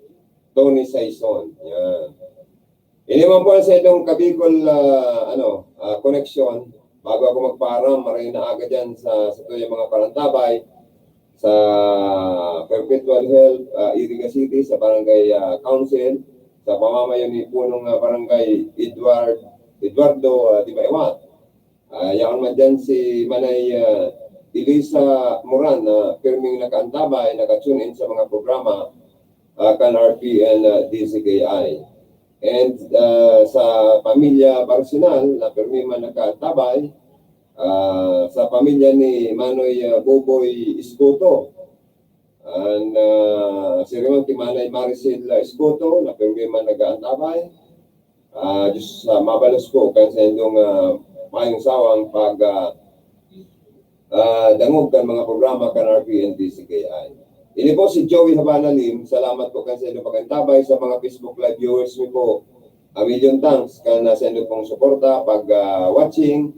Tony Saison. Yan. Ini man po ang sa itong Kabicol, ah, ano, ah, koneksyon. Bago ako magpaaram, maray na aga dyan sa, sa tuyang mga parantabay, sa Perpetual Health, ah, Iriga City, sa Barangay, ah, Council, sa pamamayo ni Punong, ah, Barangay Edward, Eduardo, ah, Dibaiwat. Ah, yaon man dyan si Manay, ah, Elisa Moran na pirming nakaantabay, naka-tune in sa mga programa, ah, kan R P N, ah, D C K I. And, ah, sa pamilya Barsinal na pirmi man nakaantabay, ah, sa pamilya ni Manoy, ah, Boboy Escoto, and, ah, siring man ki Manay Maricel Escoto na pirmi man nag-aantabay. Ah, Diyos, ah, mabalos ko kan sa inyong, ah, mayong sawang pag, ah, ah, dangog kan mga programa kan R P N D C K I. Ini po si Joey Habana Lim. Salamat po kan sa inyong pag-antabay sa mga Facebook Live viewers mi po. A million thanks kan, ah, sa inyong pong suporta, pag, ah, watching,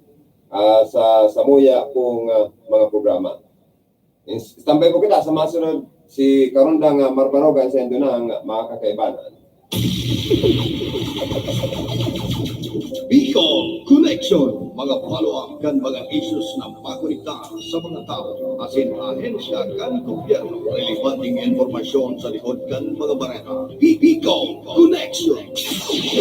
ah, sa samuya pong, ah, mga programa. Is-, standby po kita sa masunod. Si Karondang, ah, Marbarogan sa indo na ang mga kakaibanan. Bicol Connection, mga follow-up kan mga issues na makonektar sa mga tawo asin ahensya kan gobyerno, relevanteng impormasyon sa likod kan mga bareta. Bi- Bicol Connection.